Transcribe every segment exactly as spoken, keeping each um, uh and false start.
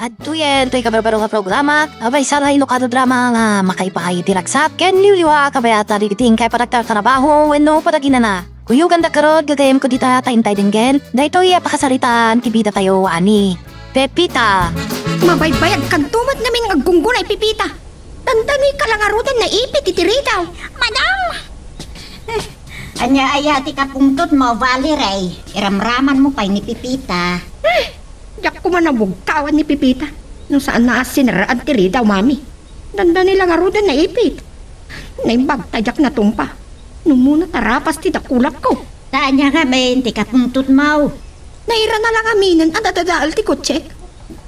Adtoyen toy kabarbaro nga programa, a maysa nga Ilocano drama nga makaipaay iti ragsat ken liwliwa a kabayatan dagiti inkay panagtartarabaho wenno panaginana. Kuyoganda garud, gagayyemko dita ta intay denggen daytoy a pakasaritaan ti bidatayo a ni Pepita. Mabaybayagkanto met ngamin nga aggunggunay, Pepita. Dandani ka la ngaruden naipit iti ridaw. Madam! Ania aya ti kapungtotmo, Valerie? Iramramanmo pay ni Pepita. Eh, diak koma nabugkawan ni Pepita. No saan a sinaraan ti ridaw, Mami. Dandani la ngaruden naipit. Naimbag ta diak natungpa. No umuna ta rapas ti dakulapko. Ta ania ngamin ti kapungtotmo? Nairana la ngaminen a nadadael ti kotsek.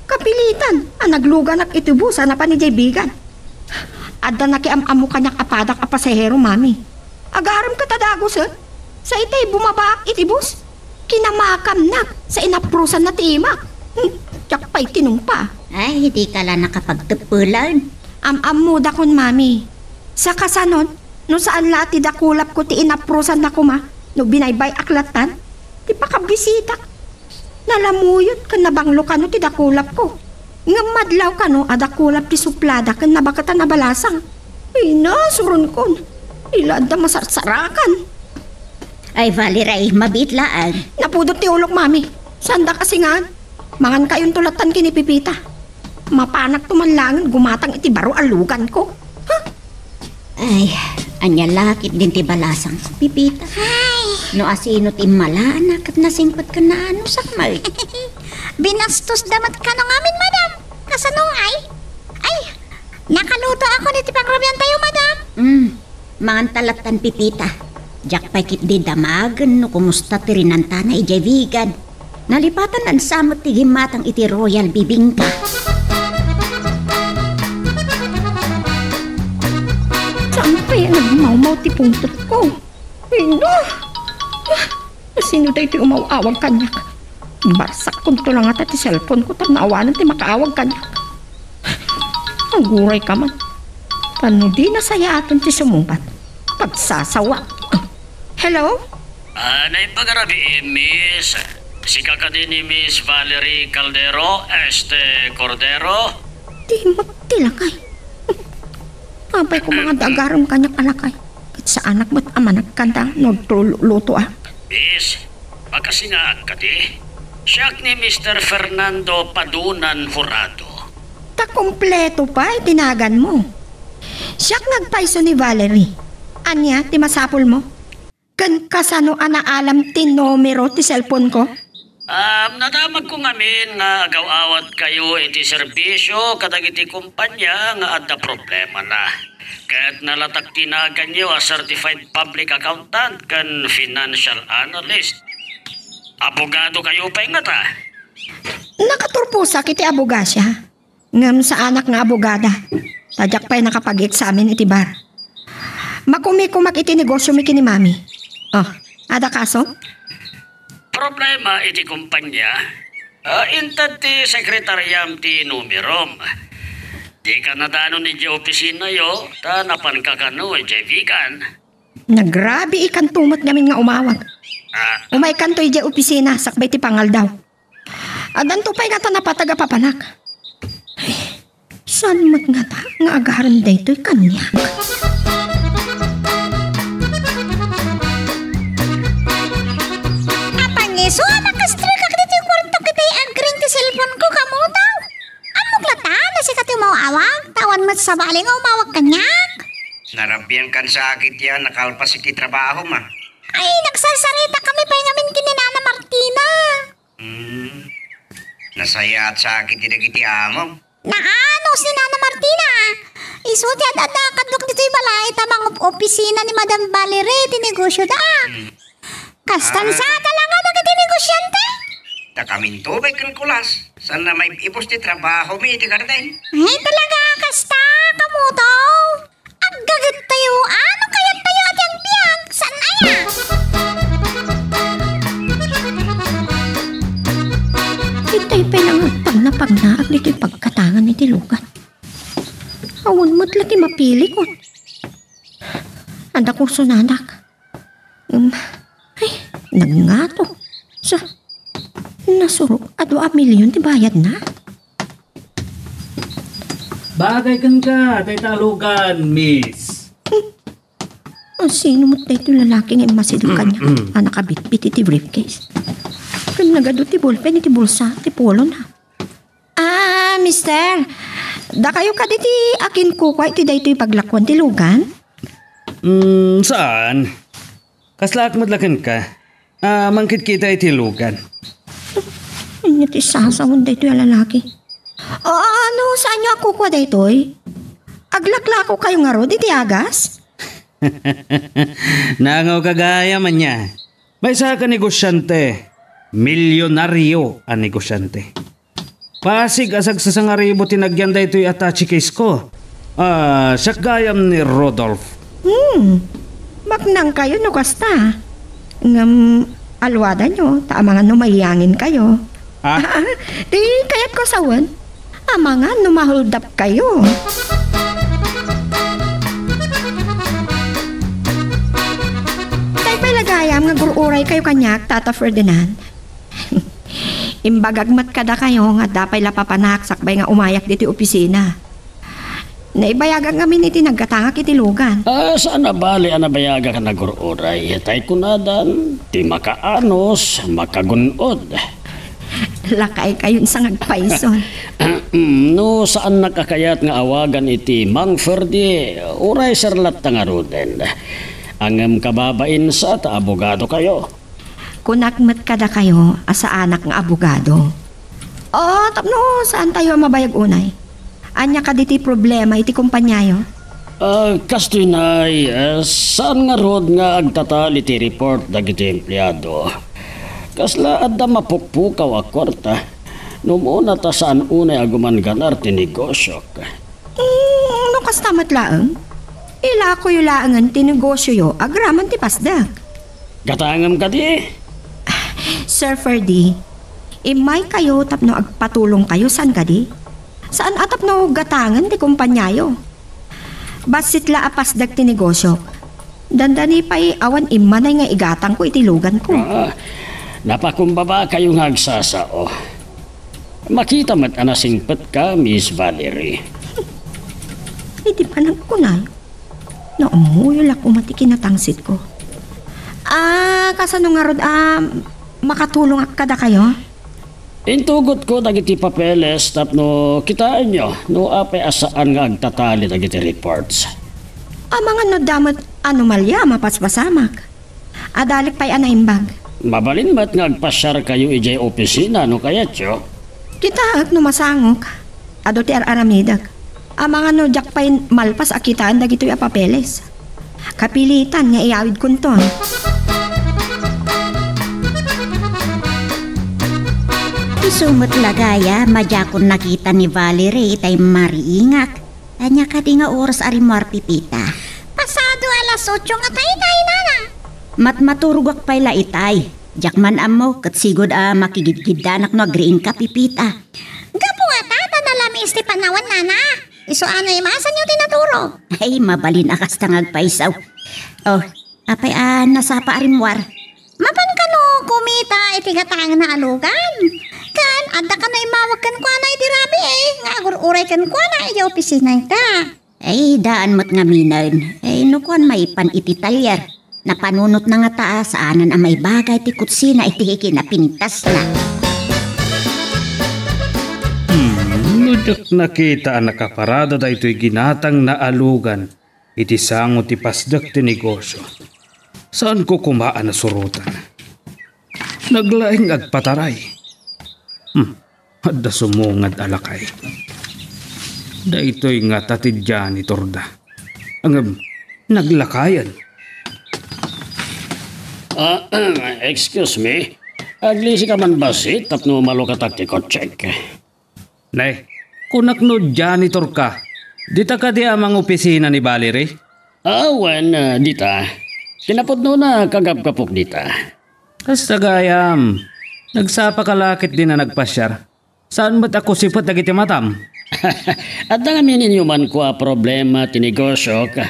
Kapilitan a nagluganak iti bus a napan idiay bigan. Adda nakiam-ammo kaniak a padak a pasahero, Mami. Agarem ket a dagusen. Sa itay bumabaak iti bus, kinamakamnak sa inaprusanna ti imak. Hmm, diak pay tinungpa. Ay, dika la nakapagteppelan. Am-ammodakon, Mami. Sa kasanon, no saan la a ti dakulapko ti inaprusanna koma, no binaybay-ak lattan, ti pakabisitak. Nalamuyot ken nabanglo kano ti dakulapko. Ngem madlaw kano a dakulap ti suplada ken nabaketan a balasang. Ay, nasuronkon. Dila adda masarsarakan. Ay, Valerie, mabiit laeng. Napudot ti ulok, Mami. Saandak a singaan. Mangankayonto lattan ken ni Pepita. Mapanakto man laengen gumatang iti baro a luganko. Ha? Ay, ania la ketdin ti balasang, Pepita? Ay. No asino ti immalaanna ket nasingpet ken naanusakmo. Binastosda met kano ngamin, madam. Kasano ngay? Ay, nakalutoakon iti pangrabiantayo, madam. Mm. Manganta lattan, Pepita. Diak pay ketdi damagen no kumusta ti rinantana idiay bigan. Nalipatan lansa met ti gimmatang iti Royal Bibingka. Saan pay a nagmawmaw ti pungtotko? Ay, no! Sino daytoy umaw-awag kaniak? Barsakkonto la ngata ti cellphone-ko tapno awanen ti makaawag kaniak. Aguray ka man. Ta no di nasayaaten ti sumubat, pagsasawa. Hello? Ah, naimbag a rabii, Miss. Sika kadi ni Miss Valerie Caldero, este, Cordero? Di met ti lakay. Apay koma nga adda agarem kaniak a lakay. Ket saanak met a managkanta no agtululutoak. Miss, makasingaak kadi? Siak ni Mister Fernando Padunan Jurado. Ta kompleto pay ti naganmo. Siak nga agpayso ni Valerie. Ania ti masapulmo? Ken kasano a naalam ti numero ti cellphone-ko? Ah, nadamagko ngamin nga agaw-awatkayo iti serbisio kadagiti kompania nga adda problemana. Ket nalatak ti naganyo a certified public accountant ken financial analyst. Abogadokayo pay ngata? Nakaturposak iti abogasia. Ngem saanak nga abogada, ta diak pay nakapag-eksamen iti bar. Makumikumak iti negosiomi ken ni Mami. Oh, adda kasom? Problema iti kompania. Ah, inted ti sekretariam ti numerom. Dika nadanon idiay opisinayo, ta napanka kano idiay bigan. Nagrabiikanto met ngamin nga umawag. Ah. Umaykanto idiay opisina sakbay ti pangaldaw. Addanto pay ngata napateg a papanak. Ay, saan met ngata nga agarem daytoy kaniak? Apan isu a makastrekak ditoy kuarto ket ay agring ti cellphone-ko, kamuto? Ammok latta, no sika ti umaw-awag, ta awan met sabali nga umawag kaniak. Narabian kan sakit ya, nakalpas iti trabaho, ma. Ay, nagsarsaretakami pay ngamin ken ni Nana Martina. Hmm. Nasayaat sakit ti dagiti amom. Naanus ni Nana Martina. Isu ti ad-adda kadduak ditoy balay ta mangup-opisina ni Madam Valerie ti negosioda. Hmm. Kastan sa talaga dagiti negosiante. Ta kaminto pay ken kulas, saan a maib-ibus ti trabahomi iti garden. Ay, talaga, kasta, kamuto. Aggagettayo, ano kayat tayo a ti agbiag? Saan aya? Itay pay nangagpagna-pagnaag ditoy pagkatangan iti lugan. Awan met la ti mapilikon. Adda kursonadak. Um, ay, nagngato. Sa, nasurok a dua a milyon ti bayadna? Bagay kenka dayta a lugan, miss. O, sino met daytoy lalaki nga immasideg kaniak a nakabitbit iti briefcase? Ken nagadu ti ballpen iti bulsa ti polona. Ah, mister, dakayo kadi ti akinkukua iti daytoy paglakuan ti lugan? Mm, saan. Kaslaak met la kenka. Ah, mangkitkita iti lugan. Ania ti sasawen daytoy a lalaki? O, no saanyo a kukua daytoy? Aglaklako kayo ngarud iti agas? Nangawka gayam ania. Maysa ka negosyante. Milyonaryo a negosyante. Pasig a sagsasangaribo ti nagyan daytoy a touchy case ko. Ah, siak gayam ni Rodolph. Hmm. Maknang kayo no kasta. Ngem alwadanyo, ta amangan no maiyangin kayo. Ah? Ti kayat ko sawen, amangan no mahuldap kayo. Tay pay la gayam nga gur-uray kayo kaniak, Tata Ferdinand. Imbagak met kadakayo nga adda pay la papanak sakbay nga umayak ditoy opisina. Naibayagak ngamin iti naggatangak iti lugan. Ah, saan a bali a nabayagak a nagur-uray. Tay kunadan, ti makaanus, makagun-od. Lakay kayon sa ngagpayson. Mm, no, saannak a kayat nga awagan iti Mang Ferdi, uray sir latta ngaruden. Ngem kababain sa ta abogado kayo. Kunak met kadakayo a saanak nga abogado. O, tapno saan tayo a mabayag unay. Ania kadi ti problema iti kompaniayo? Ah, kastoy nay, ah, saan ngarud nga agtatali ti report dagiti empleado. Kasla adda mapukpukaw a kuarta. No umuna ta saan unay a gumangganar ti negosyok. Mm, no kasta met laeng, ilakoyo laengen ti negosioyo agraman ti pasdek. Gatangem kadi? Sir Ferdy, immay kayo tapno agpatulong kayo, saan kadi? Saan a tapno gatangen ti kompaniayo. Bassit la a pasdek ti negosiok. Dandani pay awan immanay nga igatangko iti luganko. Ah, napakumbaba kayo nga agsasao. Makita met a nasingpetka, Miss Valerie. Iti panagkunayo, naammoyo la koma ti kinatangsitko. Ah, kasano ngarud a makatulongak kadakayo? Intugotko dagiti papeles tapno kitaenyo no apay a saan nga agtatali dagiti reports. Amangan no adda met anomalia a mapaspasamak. Adalek pay a naimbag. Mabalin met nga agpasiarkayo idiay opisina no kayatyo. Kitaek no masangok. Adu ti ar-aramidek. Amangan no diak pay malpas a kitaen dagitoy a papeles. Kapilitan nga iyawidkonton. Isu met la gayam a diakon nakita ni Valerie itay mariingak. Ania kadi nga oras a rimmuar, Pipita? Pasado alas otso nga taynay, Nana. Matmaturogak pay la itay. Diak man ammo ket sigud a makigidgiddanak no agriingka, Pipita. Gapu ngata ta nalamiis ti panawen, Nana. Isu a naimasanyo ti naturo. Ay, mabalin a kasta nga agpayso. Oh, apay a nasapa a rimmuar? Mapan kano kumita iti gatangen a alugan? Ken adda kano immawag kenkuana iti rabii, eh, nga agur-uray kenkuana iti opisina ita. Ay, daan met ngaminen. Ay, no kuan maipan iti talyer. Napanunotna ngata a saanen a maibagay ti kutsina iti kinapintasna. Hmm, no diak nakita a nakaparada daytoy ginatangna a lugan iti sango ti pasdek ti negosio, saanko koma a nasurotan. Naglaing agpataray. Hmm, adda sumungad a lakay. Daytoy ngata ti janitorda. Ngem, naglakayen. Ah, excuse me. Aglisi ka man bassit tapno malukatak ti kotsek. Nay, kunak no janitor ka. Dita kadi a mangopisina ni Valerie? Ah, wen, ah, dita. Kinapudnona, kagapgapok dita. Kasta gayam, nagsapa ka la ketdin a nagpasiar. Saan met a kusipet dagiti matam? Adda ngamin inyo man kua problema ti negosiok.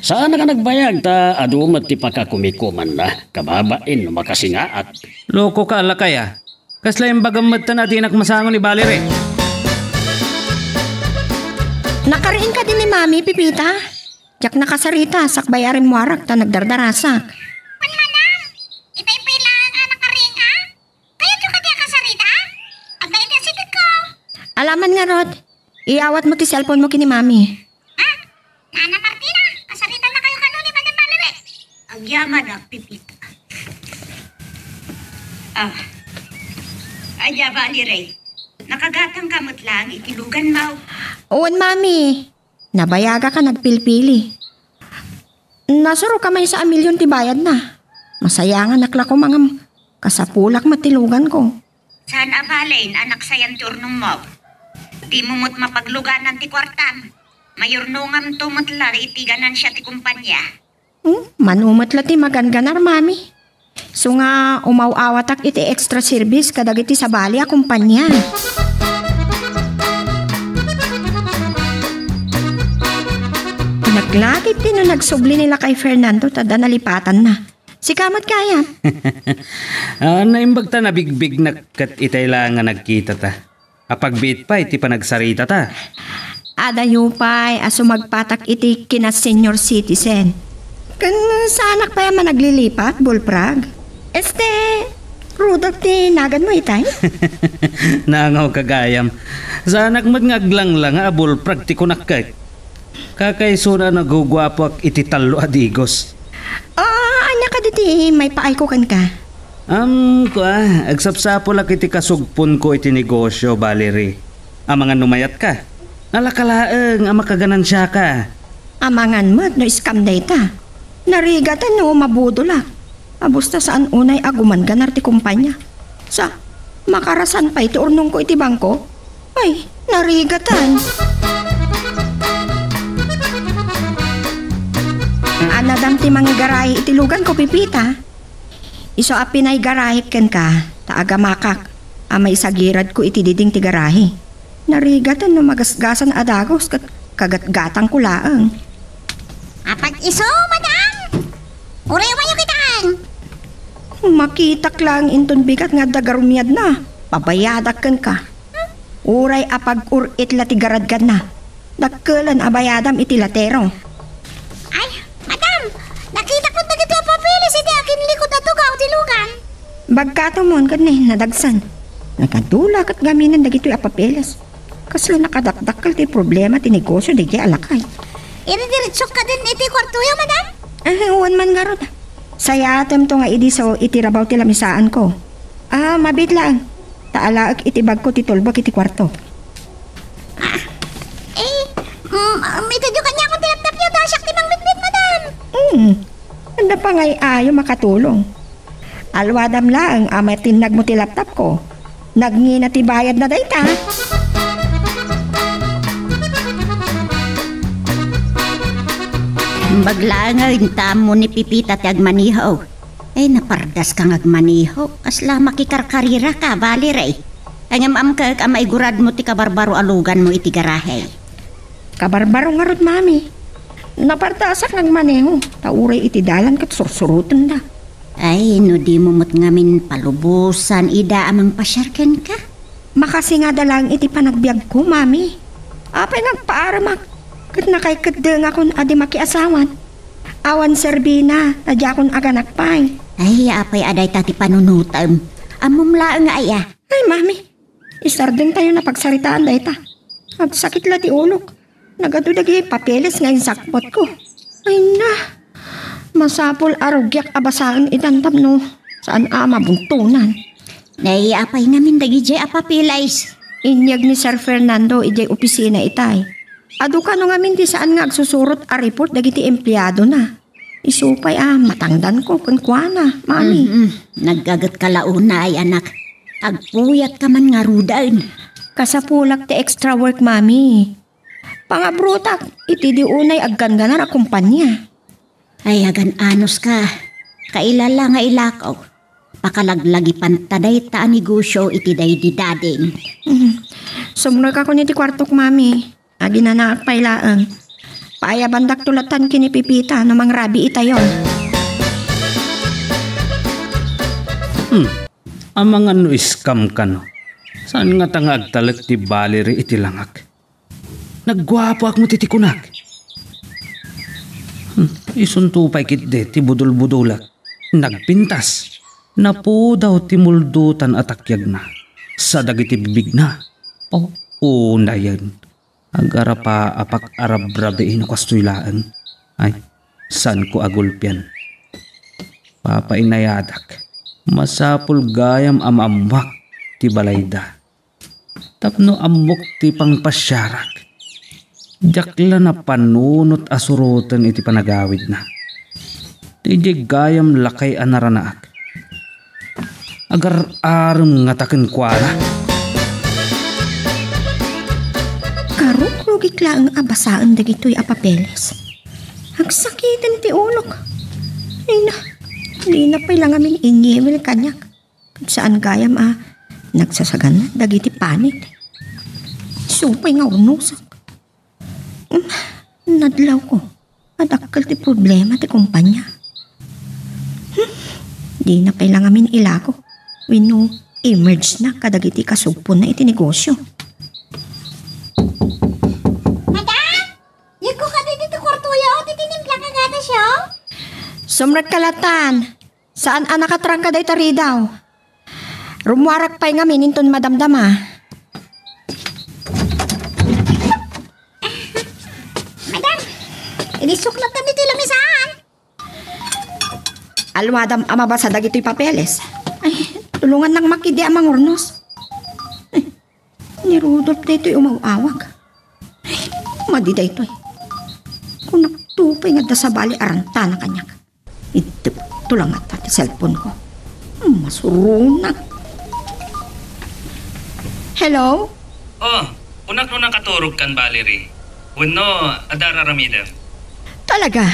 Saanak a nagbayag ta adu met ti pakakumikumanna. Kababain no makasingaak. Loko ka, lakay, a. Kasla imbagam metten a dinak masango ni Valerie. Nakariing kadi ni Mami, Pipita? Diak nakasarita, sakbay a rimmuarak ta nagdardarasak. Wen, madam, itay pay laeng a nakariing, a? Kayatyo kadi a kasarita? Adda iti asidegko. Alaman ngarud, iyawatmo ti cellphone mo ken ni Mami. Ha? Nana Martina, kasaritanakayo kano ni Madam Valerie? Agyamanak, Pipita. Ah. Aya, Valerie, nakagatangka met laeng iti luganmo? Wen, Mami. Nabayagak a nagpilpili. Nasuroka maysa a milion ti bayadna. Masayanganak la koma ngem kasapulak met ti luganko. Saan a bale, anak, sayan ti urnongmo. Dimo met mapagluganan ti kuartam. Mayurnongamto met la iti ganansia ti kompania. Hmm, mano met la ti maganganar, Mami. Isu nga umaw-awatak iti extra service kadagiti sabali a kompania. Naglagip ti no nagsubli ni Lakay Fernando ta adda nalipatanna. Sika met gayam. Ah, naimbag ta nabigbignak ket itay la nga nagkitata. Apagbiit pay ti panagsaritata. Adayo pay a sumagpatak iti kina-senior citizen. Ken saanak pay a managlilipat, bulprag? Este, Rudolph ti naganmo itay? Nangaw ka gayam. Saanak met nga aglanglanga a bulprag ti kunakka. Kakaisuna a naguguapoak iti tallo a digos. Ah, ania kadi ti maipaayko kenka? Am, kua, agsapsapulak iti kasugponko iti negosio, Valerie. Amangan no mayatka. Alaka laeng a makaganansiaka. Amangan met no scam dayta. Narigatan no mabudolak. Abus ta saan unay a gumangganar ti kompania. Sa, makarasan pay ti urnongko iti bangko? Ay, narigatan. Anadam ti manggarahe iti luganko, Pipita. Isu a pinay garahek kenka, ta agamakak a maisagiradko iti diding ti garahe. Narigatan no magasgasan a dagus ket kagatgatangko laeng. Apag isu, madam? Uray umayo kitan. Makitak laeng inton bigat nga adda garumiadna. Pabayadak kenka. Uray apag-ur-it la ti garadgadna. Dakkelan a bayadam iti latero. Ay, madam, nakitak met dagiti apapeles iti akinlikod a tugaw ti lugan. Bagkatomon ket ni nadagsen. Nakadula ket gaminen dagitoy a papeles. Kasla nakadakdakkel ti problema ti negosio daydiay a lakay. Ididiritsok kadin iti kuartoyo, madam? Ah, wen man ngarud. Sayatemto nga idisso iti rabaw ti lamisaanko. Ah, mabiit laeng. Ta alaek iti bagko ti tulbek iti kuarto. Ah, eh, mm, itedyo kaniakon ti laptopyo, ta siak ti mangmitmit, madam. Hmm. Adda pay nga ayo makatulong. Alwadam laeng a matinnagmo ti laptopko. Nagngina ti bayadna dayta. Baglaengen ta ammo ni Pipita ti agmaneho. Ay, napardaska nga agmaneho. Kasla makikarkariraka, Valerie. Ngem amkek a maiguradmo ti kabarbaro a luganmo iti garahe. Kabarbaro ngarud, Mami. Napardasak nga agmaneho, ta uray iti dalan ket sursurotenda. Ay, no dimo met ngamin palubosan ida a mangpasiar kenka? Makasingada laeng iti panagbiagko, Mami. Apay nga agpaaremak ket nakaikeddengakon a di makiasawan? Awan serbina, ta diakon aganak pay. Ay, apay a dayta ti panunotem? Ammom laeng nga aya. Ay, Mami, isardengtayo a pagsaritaan dayta. Agsakit la ti ulok. Nagadu dagiti papeles nga insakpotko. Ay na, masapul a rugiak a basaen itan tapno saan a mabuntonan. Nay, apay ngamin dagidiay a papeles? Inyeg ni Sir Fernando idiay opisina itay. Adu kano ngamin ti saan nga agsusurot a report dagiti empleadona. Isu pay a matangdanko kenkuana, Mami. Mhm. Naggagetka la unay, anak. Agpuyatka man ngaruden. Kasapulak ti extra work, Mami. Pangabrotak iti di unay agganganar a kompania. Ay, agan-anos ka. Kailala nga ilakaw. Pakalaglagipanta dayta a negosio iti daydi dading. Mhm. Sumrekakon iti kuartok, Mami. Aginanaak pay laeng. Paayabandakto latan ken ni Pipita no mangrabii tayo. Hmm. Amangan no scam kano. Saan ngata nga agtalek ti Valerie iti langak? Nagguapoak met iti kunak. Hmm, isunto pay ketdi ti budulbudulak. Nagpintas. Napudaw ti muldotan a takiagna. Sa dagiti bibigna. Oh, unayen. Agarapa a pak-arabrabii no kastoy laeng. Ay, saanko a gulpian. Papainayadak. Masapul gayam a maammoak ti balayda. Tapno ammok ti pangpasiarak. Diak la napanunot a suroten iti panagawidna. Idiay gayam lakay a naranaak. Agar-arem ngata kenkuana. Karukrugik laeng a basaen dagitoy a papeles. Agsakiten ti ulok. Ay na, dina pay la ngamin inyimel kaniak. Saan gayam a nagsasaganna dagiti panit. Supay nga urnosak. Hmm, nadlawko. Adakkel ti problema ti kumpanya. Hmm, dina pay la ngamin ilago. Wenno i-merge na kadagiti kasugponna iti negosyo. Madam! Yegko kadi ditoy kuartoyo, ti tinimpla nga gatas, yo? Sumrekka latan. Saan a nakatrangka dayta ridaw? Rummuarak pay ngamin inton madamdama. Madam, idi suknotan ditoy lamisaan. Alwadam a mabasa dagitoy papeles. Ay, tulongannak makidia a mangurnos. Ay, ni Rudolph daytoy umaw-awag. Ay, madi daytoy. Kunakto pay nga adda sabali a rantana kaniak. Iddep to la ngata ti cellphone ko. Masuronak. Hello? Oh, kunak no nakaturogkan, Valerie. Wenno, adda ar-aramidem? Talaga?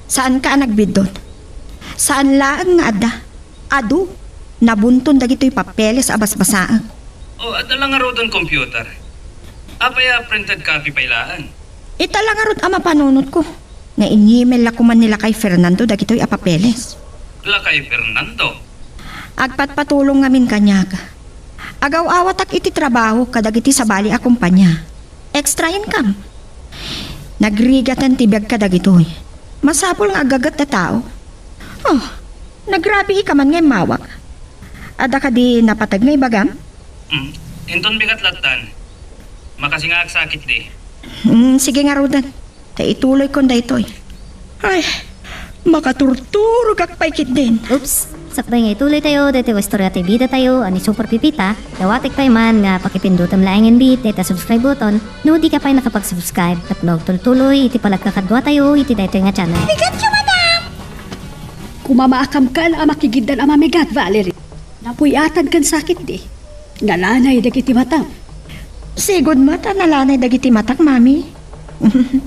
Saanka a nagbiddut? Saan laeng nga adda? Adu, nabunton dagitoy papeles a basbasaek. Oh, adda la ngaruden computer. Apay a printed copy pay laeng? Ita la ngarud a mapanunotko. Nga inyimel la koman ni lakay Fernando dagitoy a papeles. Lakay Fernando? Agpatpatulong ngamin kaniak. Agaw-awatak iti trabaho kadagiti sabali a kumpanya. Extra income. Nagrigaten ti biag kadagitoy. Masapul nga aggaget a tao. Oh, nagrabiika man nga immawag. Adda kadi napateg nga ibagam? Hmm, inton bigat lattan. Makasingaak sakit di. Hmm, sige ngaruden. Ta ituloykon daytoy. Ay, makaturturogak pay ketdin. Oops! Sakbay nga ituloytayo daytoy a istorya ti bidatayo a ni Super Pipita, dawatek pay man nga pakipindutem laeng inbit dayta subscribe button no dika pay nakapag-subscribe tapno agtultuloy iti panagkakaduatayo iti daytoy nga channel. Bigatyo, madam! Kumamaakam kan a makigiddan a mamigat, Valerie. Napuyatankan sakit di. Nalanay dagiti matam. Sigud met a nalanay dagiti matak, Mami.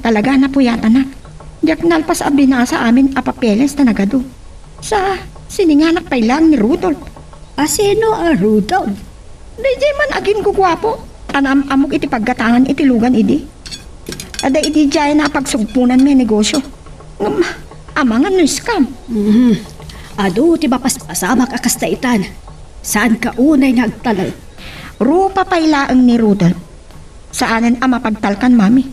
Talaga, napuyatanak. Diak nalpas a binasa amin a papeles ta nagadu. Sa, sininganak pay laeng ni Rudolph. A sino a Rudolph? Daydiay man a ginguguapo a naam-ammok iti paggatangan iti lugan idi. Adda idi diay na a pagsugponanmi a negosyo. Ngem, amangan no scam. Mhm. Adu ti mapaspasamak a kasta itan. Saanka unay nga agtalek? Rupa pay laeng ni Rudolph. Saanen a mapagtalkan, Mami.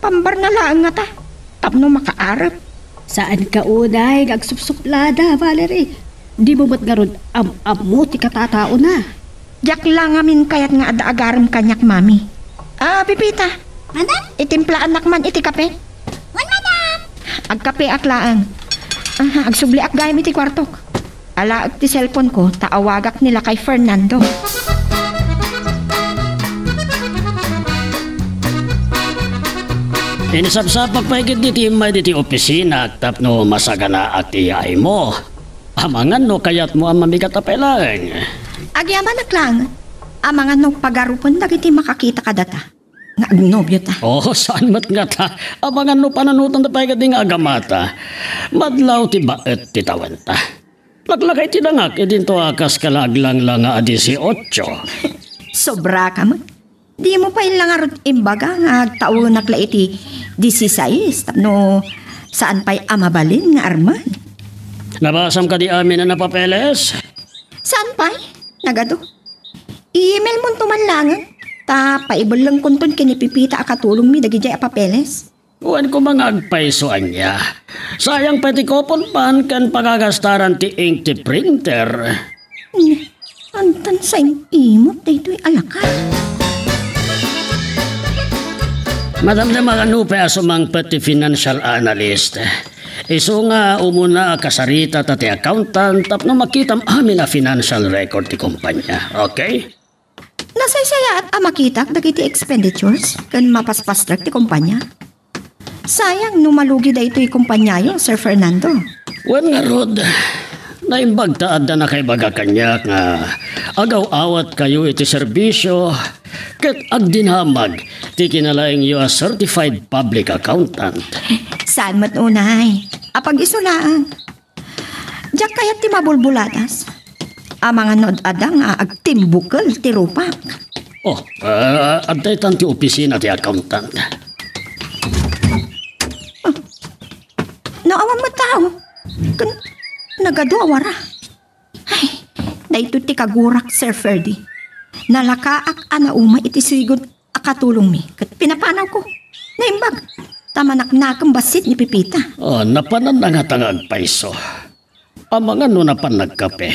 Pambarna laeng ngata. Tapno makaarep. Saanka unay nga agsupsuplada, Valerie. Dimo met ngarud am-ammo ti katataona. Diak la ngamin kayat nga adda agarem kaniak, Mami. Ah, Pipita. Madam? Itimplaannak man iti kape? Wen, madam. Agkapeak laeng. Ah, agsubliak gayam iti kuartok. Alaek ti cellphone ko, ta awagak ni lakay Fernando. Inisapsapak pay ketdi ti immay ditoy opisina tapno masaganaak ti yaaymo. Amangan no kayatmo a mamigat a pay laeng. Agyamanak laeng. Amangan no pagarupen dagiti makakita kadata nga agnobiota. Oh, saan met ngata. Amangan no pananotanta pay ketdi nga agamata. Madlaw ti baet ti tawenta. Laklakay ti dangak idinto a kas ka la aglangla nga a dieciocho. Sobraka met. Dimo pay la ngarud imbaga nga agtawenak la iti dieciséis tapno saan pay a mabalin nga armen. Nabasam kadi amin a papeles? Saan pay? Nagadu. I-email monto man laengen. Ta paibellengkonton ken ni Pepita a katulongmi dagidiay a papeles. Wen koma nga agpayso ania. Sayang pay ti coupon fund ken pagagastaran ti ink ti printer. Hmm, antan sa imot daytoy a laka. Madam, de magano pay a sumangpet ti financial analyst. Isu nga umuna a kasarita ta ti accountant tapno makitam amin a financial record ti kumpanya. Okay? Nasaysayaat a makitak dagiti expenditures ken mapaspastrek ti kumpanya. Sayang no malugi daytoy kumpanyayo, Sir Fernando. Wen ngarud, naimbag ta adda nakaibaga kaniak nga agaw-awatkayo iti serbisio ket agdinamag ti kinalaingyo a certified public accountant. Saan met unay? Apag-isu laeng. Diak kayat ti mabulbuladas. Amangan no ad-adda nga agtimbukel ti rupak. Oh, ah, adda itan ti opisina ti accountant. Ah, no awan met tao. Ken nagadu a wara. Ay, daytoy ti kagurak, Sir Ferdy. Nalakaak a nauma iti sigud a katulongmi ket pinapanawko. Naimbag ta manaknakem bassit ni Pepita. Oh, napananna ngata nga agpayso. Amangan no napan nagkape.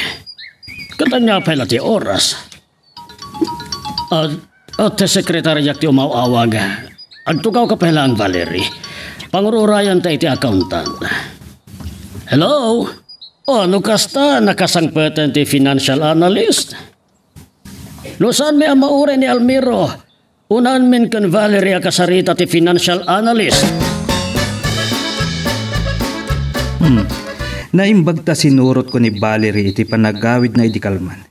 Ket ania pay la ti oras? Ah, ah, ti sekretariak ti umaw-awag. Agtugawka pay laeng, Valerie. Pangur-urayanta iti accountant. Hello? Oh, no kasta, nakasangpeten ti financial analyst? No saanmi a mauray ni Almiro, unaenmin ken Valerie a kasarita ti financial analyst. Hmm. Naimbag ta sinurotko ni Valerie iti panagawidna idi kalman.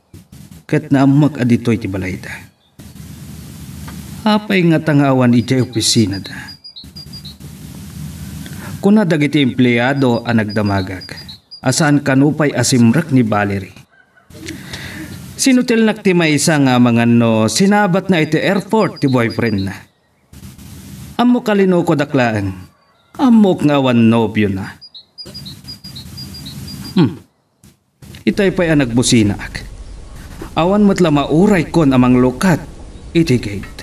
Ket naammoak a ditoy ti balayda. Apay ngata nga awan idiay opisinada? Kuna dagiti empleado a nagdamagak a saan kano pay a simrek ni Valerie. Sinutelnak ti maysa nga amangan no sinabatna iti airport ti boyfriendna. Ammok a linukodak laeng. Ammok nga awan nobiona. Hmm. Itay pay a nagbusinaak. Awan met la mauraykon a manglukat iti gate.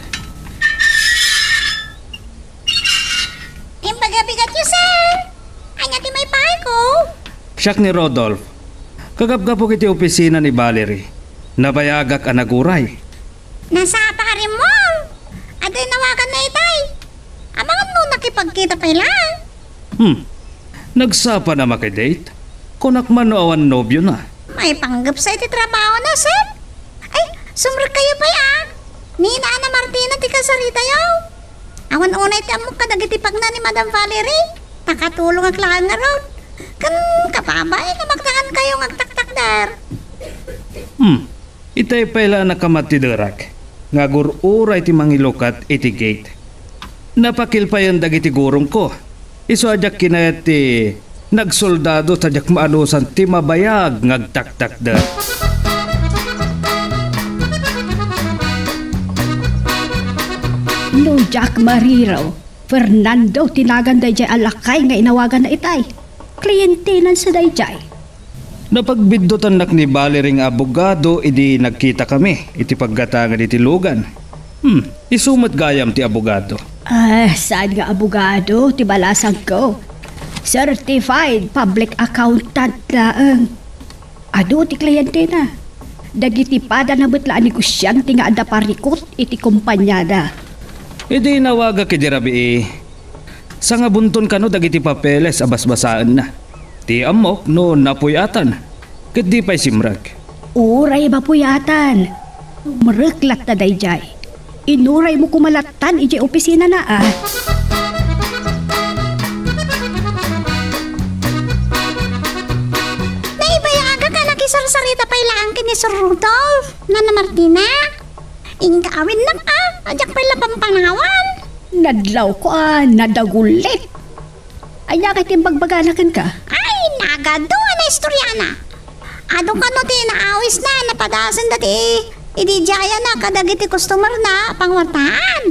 Imbagabigatyo, sir. Ania ti maipaayko? Siak ni Rodolph. Kagapgapok iti opisina ni Valerie. Nabayagak a naguray. Nasapa a rimmuar. Adda inawaganna itay. Amangan no nakipagkita pay laeng. Hmm. Nagsapa na makidate? Kunak man no awan nobiona. Maipanggepsa iti trabahona, sir. Ay, sumrekkayo pay, a. Ni Nana Martina ti kasaritayo. Awan unay ti ammok kadagiti pagna ni Madam Valerie. Ta katulongak laeng ngarud. Ken kababain a maknaankayo nga agtaktakder. Hmm. Itay pay la a nakamattiderak nga agur-uray ti mangilukat iti gate. Napakilpayan dagiti gurongko. Isu a diak kinayat ti nagsoldado ta diak maanusan ti mabayag nga agtaktakder. No diak mariro, Fernando ti nagan daydiay a lakay nga inawaganna itay. Klientenan sa daydiay. Napagbiddutannak ni Valerie nga abogado idi nagkitakami iti paggatangan iti lugan. Hmm, isu met gayam ti abogado. Ah, saan nga abogado ti balasangko? Certified public accountant laeng. Adu ti klientena. Dagiti padana met la a negosiante nga adda parikut iti kompaniada. Idi inawagak idi rabii, sangabonton kano dagiti papeles a basbasaenna. Ti ammok no napuy-atan, ket di pay simrek. Uray mapuy-atan, sumrek latta daydiay. Inuraymo koma lattan idiay opisinana, a. Naibayagak a nakisarsarita pay laeng ken ni Sir Rudolph, Nana Martina. Inka awennak, a, a diak pay la pampanawan. Nadlawko, a, nadagulit. Ania kay ti imbagbagana kenka? Ay, nagadu a naistoriana. Adu kano ti naawisna, napadasenda ti idi diayana kadagiti customerna a pangwartaan.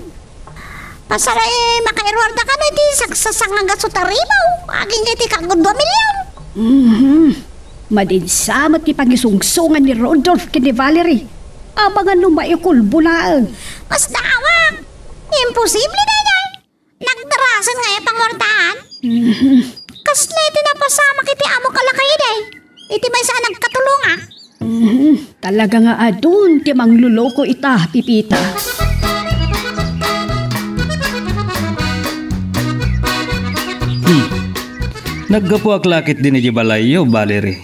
Pasar, a, makairuarda kano iti saksasang a gasu tarimaw, agingga iti kagud dua milion. Mhm. Madinsa met ti pangisungsongan ni Rodolph ken ni Valerie. Amangan no maikulbo laeng. Kasda awak. Imposible daydiay. Nagdarasen nga aya pangwartaan. Mhm. Kasla iti napasamak iti amok a lakay idi. Iti maysa a nagkatulongak. Mhm. Talaga nga adun ti mangluloko ita, Pipita. Hmm. Naggapuak la ketdi idiay balayyo, Valerie.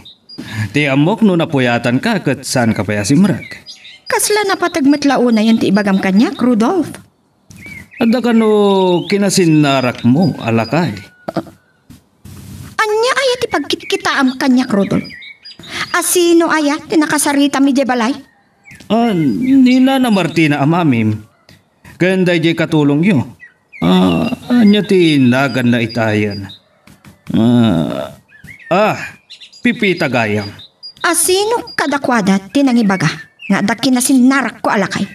Ti ammok no napuyatanka ket saanka pay a simrek. Kasla napateg met la unayen ti ibagam kaniak, Rudolph. Adda kano kinasinnarakmo a lakay? Ania aya ti pagkitkitaam kaniak, Rudolph? A sino aya ti nakasaritam idiay balay? Ah, ni Nana Martina a mamim. Ken daydiay katulongyo. Ah, ania ti naganna itayen? Ah, ah, Pipita gayam. A sino kadakuada ti nangibaga nga adda kinasinnarakko a lakay?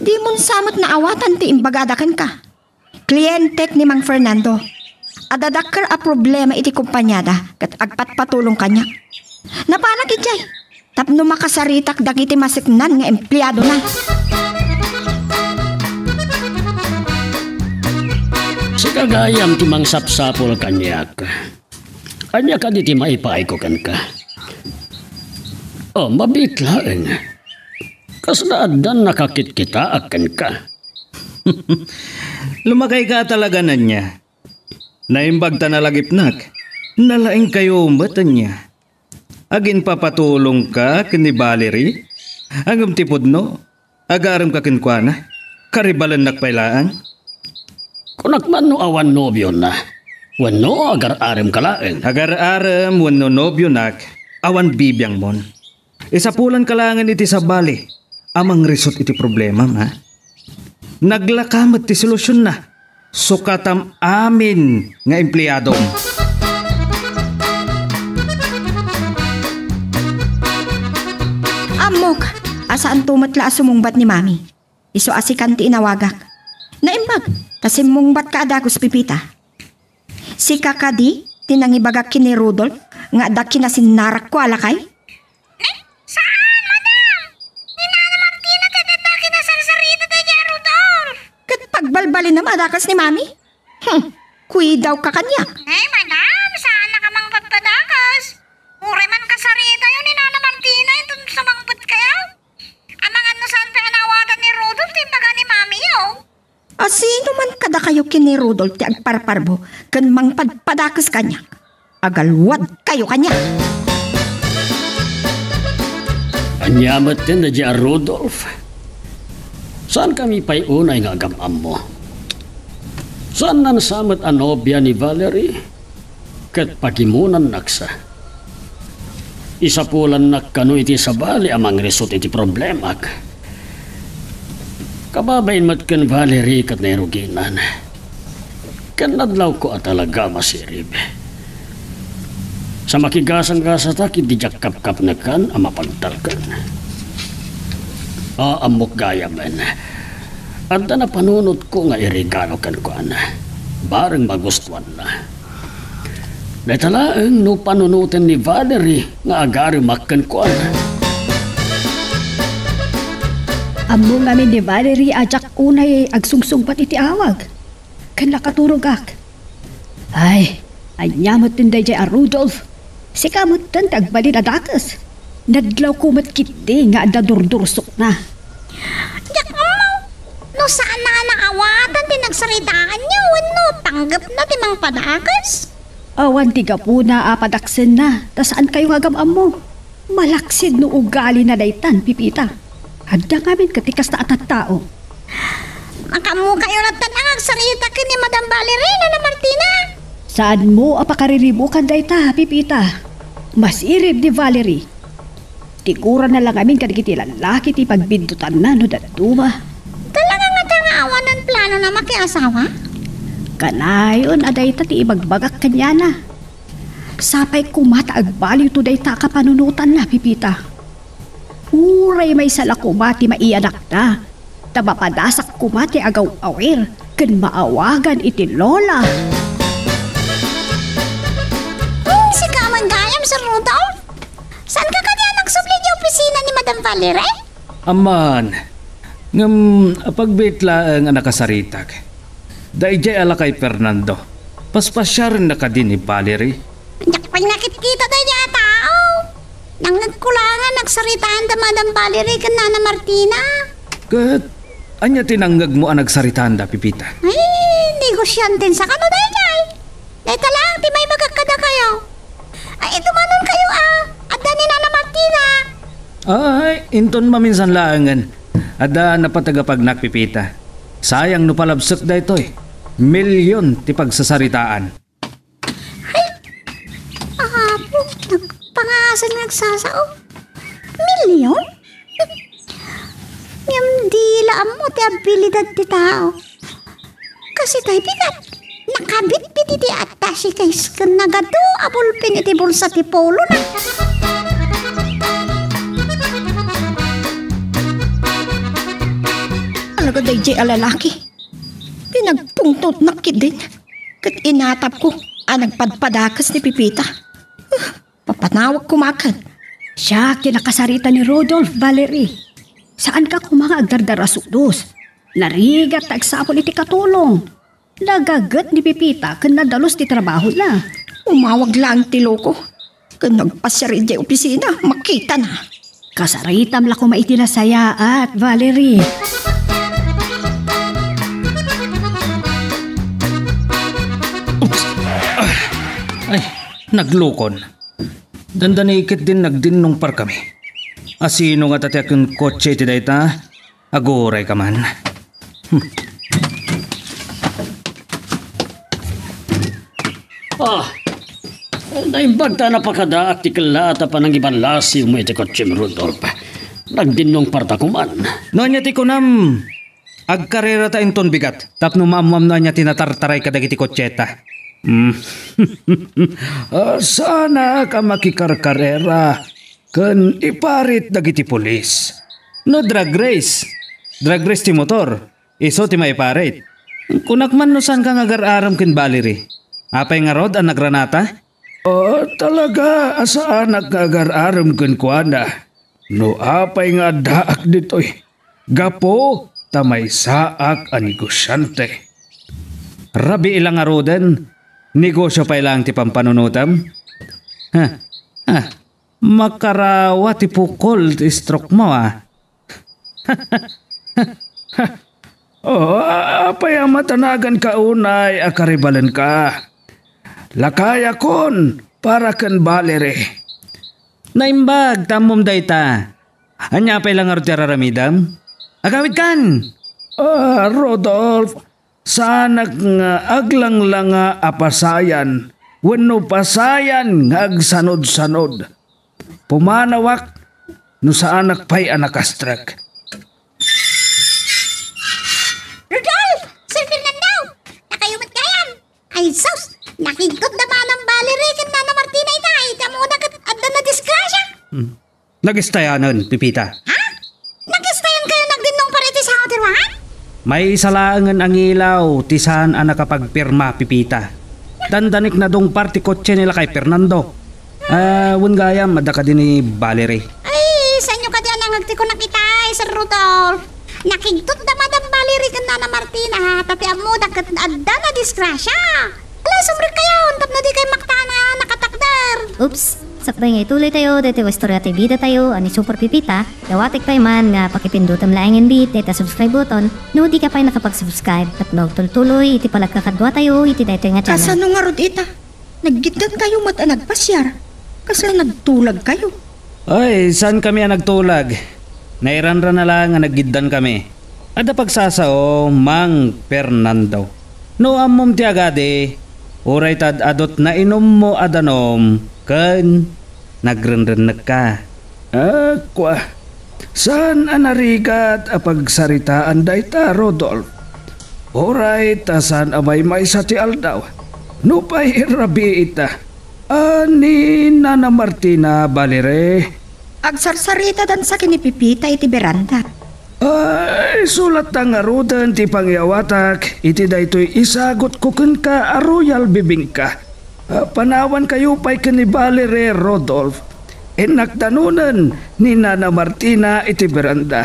Dimon sa met naawatan ti imbagada kenka. Klientek ni Mang Fernando. Adda dakkel a problema iti kompaniada ket agpatpatulong kaniak. Napanak idiay tapno makasaritak dagiti maseknan nga empleadona. Sika gayam ti mangsapsapul kaniak. Ania kadi ti maipaayko kenka? Oh, mabiit laeng. Kasla addan nakakitkitaak kenka. Lumakayka talaga, Nania. Naimbag ta nalagipnak. Nalaingkayo met, ania? Aginpapatulongka ken ni Valerie? Ngem ti pudno, agaremka kenkuana? Karibalennak pay laeng? Kunak man no awan nobiona, wenno agar-aremka laeng? Agar-arem wenno nobionak, awan bibiangmon. Isapulanka laengen iti sabali a mangrisut iti problemam, ha? Naglaka met ti solutionna. Sukatam amin nga empleadom. Ammok a saanto met la a sumungbat ni Mami. Isu a sikan ti inawagak. Naimbag ta simmungbatka a dagus, Pipita. Sika kadi ti nangibagak ken ni Rudolph nga adda kinasinnarakko a lakay? Saan, madam! Ni Nana Martina ti adda kinasarsarita daydiay a Rudolph. Ket pagbalbalinam a dakas ni Mami? Hmm, kuidawka kaniak. Ay, madam, saannaka mangpadpadakas. Uray man kasaritayo ni Nana Martina inton sumangpetkayo. Amangan no saan pay a naawatan ni Rudolph ti imbaga ni Mamiyo. A sino man kadakayo ken ni Rudolph ti agparparbo ken mangpadpadakes kaniak? Agalwadkayo kaniak. Ania met ti daydiay a Rudolph? Saankami pay unay nga agam-ammo. Saannan sa met a nobia ni Valerie? Ket pagimonannaksa. Isapulannak kano iti sabali a mangrisut iti problemak. Kababain met ken Valerie ket nairuginan. Ken nadlawko a talaga a masirib. Sa makigasanggasatak iti diak kapkapnekan a mapagtalkan. A, ammok gayamen. Adda napanunotko nga iregalo kenkuana. Bareng magustuanna. Dayta laeng no panunoten ni Valerie nga agaremak kenkuana. Ammo ngamin ni Valerie a diak unay agsungsungbat iti awag ken nakaturogak. Ay, ania metten daydiay a Rudolph? Sika metten ti agbalin a dakes. Nadlawko met ketdi nga adda durdursokna. Diak ammo no saanna a naawatan ti nagsaritaanyo wenno panggepna ti mangpadakes. Awan ti gapuna a padaksenna ta saankayo nga agam-ammo. Malaksid no ugalina daytan, Pipita. Adda ngamin ket ti kasta a tattao. Makaammokayo latta nga agsarita ken ni Madam Valerie, Nana Martina. Saanmo a pakariribukan dayta, Pipita. Masirib ni Valerie. Tiguranna la ngamin kadagiti lallaki ti pagbiddutanna no dadduma. Talaga ngata nga awanen planona makiasawa? Kanayon a dayta ti ibagbagak kaniana. Sapay koma ta agbaliwto dayta a kapanunotanna, Pipita. Uray maysa la koma ti maiyanakna, ta mapadasak koma ti agaw-awir ken maawagan iti Lola. Hmm, sika man gayam, Sir Rudolph? Saanka kadi a nagsubli iti opisina ni Madam Valerie? Amman, ngem apagbiit laeng a nakasaritak. Daydiay a lakay Fernando, paspasiarenna kadi ni Valerie? Diak pay nakitkita daydiay a tao. Nangngegko laeng a nagsaritaan da Madam Valerie ken Nana Martina. Ket ania ti nangngegmo a nagsaritaanda, Pepita? Ay, negosianten sa kano daydiay. Dayta laeng ti maibagak kadakayo. Ay, dumanonkayo a. Adda ni Nana Martina. Ay, inton maminsan laengen. Adda napateg a pagnak, Pepita. Sayang no palabsek daytoy. Milyon ti pagsasaritaan. Ay, apo, nagpangasan nga agsasao. Milyon? Ngem di la ammo ti abilidad ti tao. Kasi tay bigat, nakabitbit iti attache case ken nagadu a bulpen iti bulsa ti polona. Talaga daydiay a lalaki. Pinagpungtotnak ketdin ket inatapko a nagpadpadakes ni Pepita. Papanawag koma ket. Siak ti nakasarita ni Rodolph, Valerie. Saanka koma nga agdardarasudos. Narigat ta agsapul iti katulong. Nagaget ni Pepita ken nadalus ti trabahona. Umawag laeng ti loko. Ken nagpasiar idiay opisina, makitana. Kasaritam la koma iti nasayaat, Valerie. Oops. Ah. Ay, naglukon. Dandani ketdin nagdinnungparkami. Asino ngata ti akin kotse iti dayta? Agurayka man. Hmm. Ah, naimbag ta napakadaak ti kellaat a panangiballasiwmo iti kotsem, Rudolph. Nagdinnungparta koman. No ania ti kunam, agkarerata inton bigat tapno maammoam no ania ti natartaray kadagiti kotseta. Hmm. Ah, saanak a makikarkarera ken iparit dagiti pulis. No drag race, drag race ti motor, isu ti maiparit. Kunak man no saanka nga agar-arem ken Valerie. Apay ngarud a nagranata? Ah, talaga a saanak nga agar-arem kenkuana. No apay nga addaak ditoy, gapu ta maysaak a negosiante. Rabii la ngaruden, negosio pay laeng ti pampanunotem? Ha? Ha? Makarawa ti pukol ti stroke mo, ah. Oh, a-, apay a matanaganka unay a karibalenka? Lakayakon para ken Valerie. Naimbag, ta ammom dayta. Ania pay la ngarud ti ar-aramidem? Agawidkan! Ah, Rodolph, saanak nga aglanglanga a pasayan wenno pasayan nga agsanudsanod. Pumanawak no saanak pay a nakastrek. Rudolph! Sir Fernando! Nakayo met gayam! Ay, sus! Nakigtot da Manang Valerie ken Nana Martina ita, ay, kamu na ket adda na disgrasya! Hmm. Nagistayanen, Pepita. Ha? Nagistayan kayo nagdinnungpar iti sango ti ruangan? Maysa laengen a ngilaw ti saan a nakapagpirma, Pepita. Dandanik nadungpar ti kotse ni lakay Fernando. Ah, wen gayam, adda kadi ni Valerie? Ay, saanyo kadi a nangngeg ti kunak ita, Sir Rudolph? Nakigtot da Madam Valerie ken Nana Martina, ta ti ammoda ket adda na disgrasya. Ala, sumrekkayon tapno dikay maktan a nakatakder. Oops, sakbay nga ituloy tayo daytoy a istorya ti bida tayo a ni Super Pepita, dawatek pay man nga pakipindutem laengen bi dayta subscribe button no dika pay nakapag-subscribe tapno agtultuloy iti panagkakadua tayo iti daytoy nga channel. Kasano ngarud ita? Naggiddan kayo met a nagpasiar. Kasla nagtulag kayo? Ay, saan kami a nagtulag? Nairanran na laeng a naggiddan kami. Adda pagsasao, Mang Fernando. No ammom ti agadi, uray ta ad-adut nainummo a danum ken nagrenrennekka. Ah, kua, saan a narigat a pagsaritaan dayta, Rodolph. Uray ta saan a maymaysa ti aldaw. Nupay rabii ita, a ni Nana Martina, Valerie. Agsarsaritadan sa ken ni Pepita iti beranda. Ay, isu latta ngaruden ti pangiyawatak iti daytoy isagutko kenka a royal bibingka. Ah, panawankayo pay ken ni Valerie, Rodolph. innak danonen ni Nana Martina iti beranda.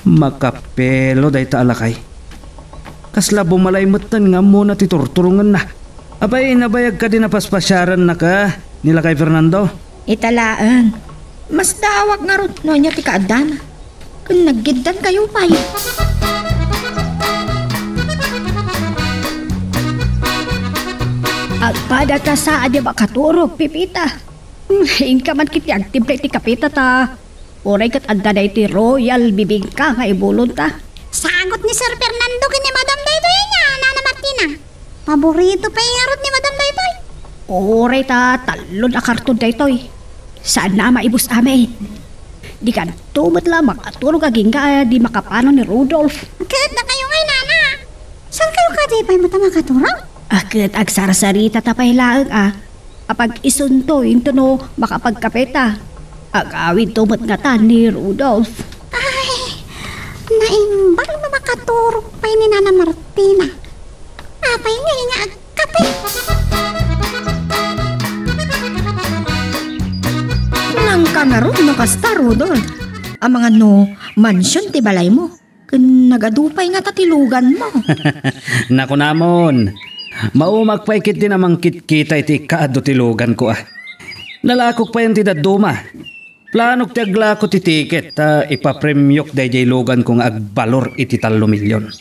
Makapelo dayta a lakay. Kasla bumalay metten nga ammona ti turturongenna. Apay, nabayag kadi a paspasiarannaka ni lakay Fernando? Ita laeng. Masdaawak ngarud no ania ti kaaddana. Ken naggiddankayo pay. Agpadata sa a di makaturog, Pipita. Inka man ketdi agtimpla iti kapeta ta uray ket adda daytoy royal bibingka nga ibulonta. Sagut ni Sir Fernando ken ni Madam daytoy ania, Nana Martina. Paborito pay ngarud ni Madam daytoy. Uray ta tallon a karton daytoy. Saanna a maibus amin. Dikanto met la makaturog agingga a di makapanon ni Rudolph. Ket dakayo ngay, Nana. Saan kayo kadi pay met a makaturog? A ket agsarsaritata pay laeng a, a pag-isunto intono makapagkapeta. Agawidto met ngatan ni Rudolph. Ay, naimbag no makaturog pay ni Nana Martina. Apay ngay nga agkape? Nangka ngarud no kasta, Rudolph. Amangan no mansion ti balaymo. Ken nagadu pay ngata ti luganmo. Nakunamon, maumak pay ketdin a mangkitkita iti kaadu ti luganko a. Nalakok payen ti dadduma. Planok ti aglako ti tiket ta ipapremiok daydiay luganko nga agbalor iti tallo milyon.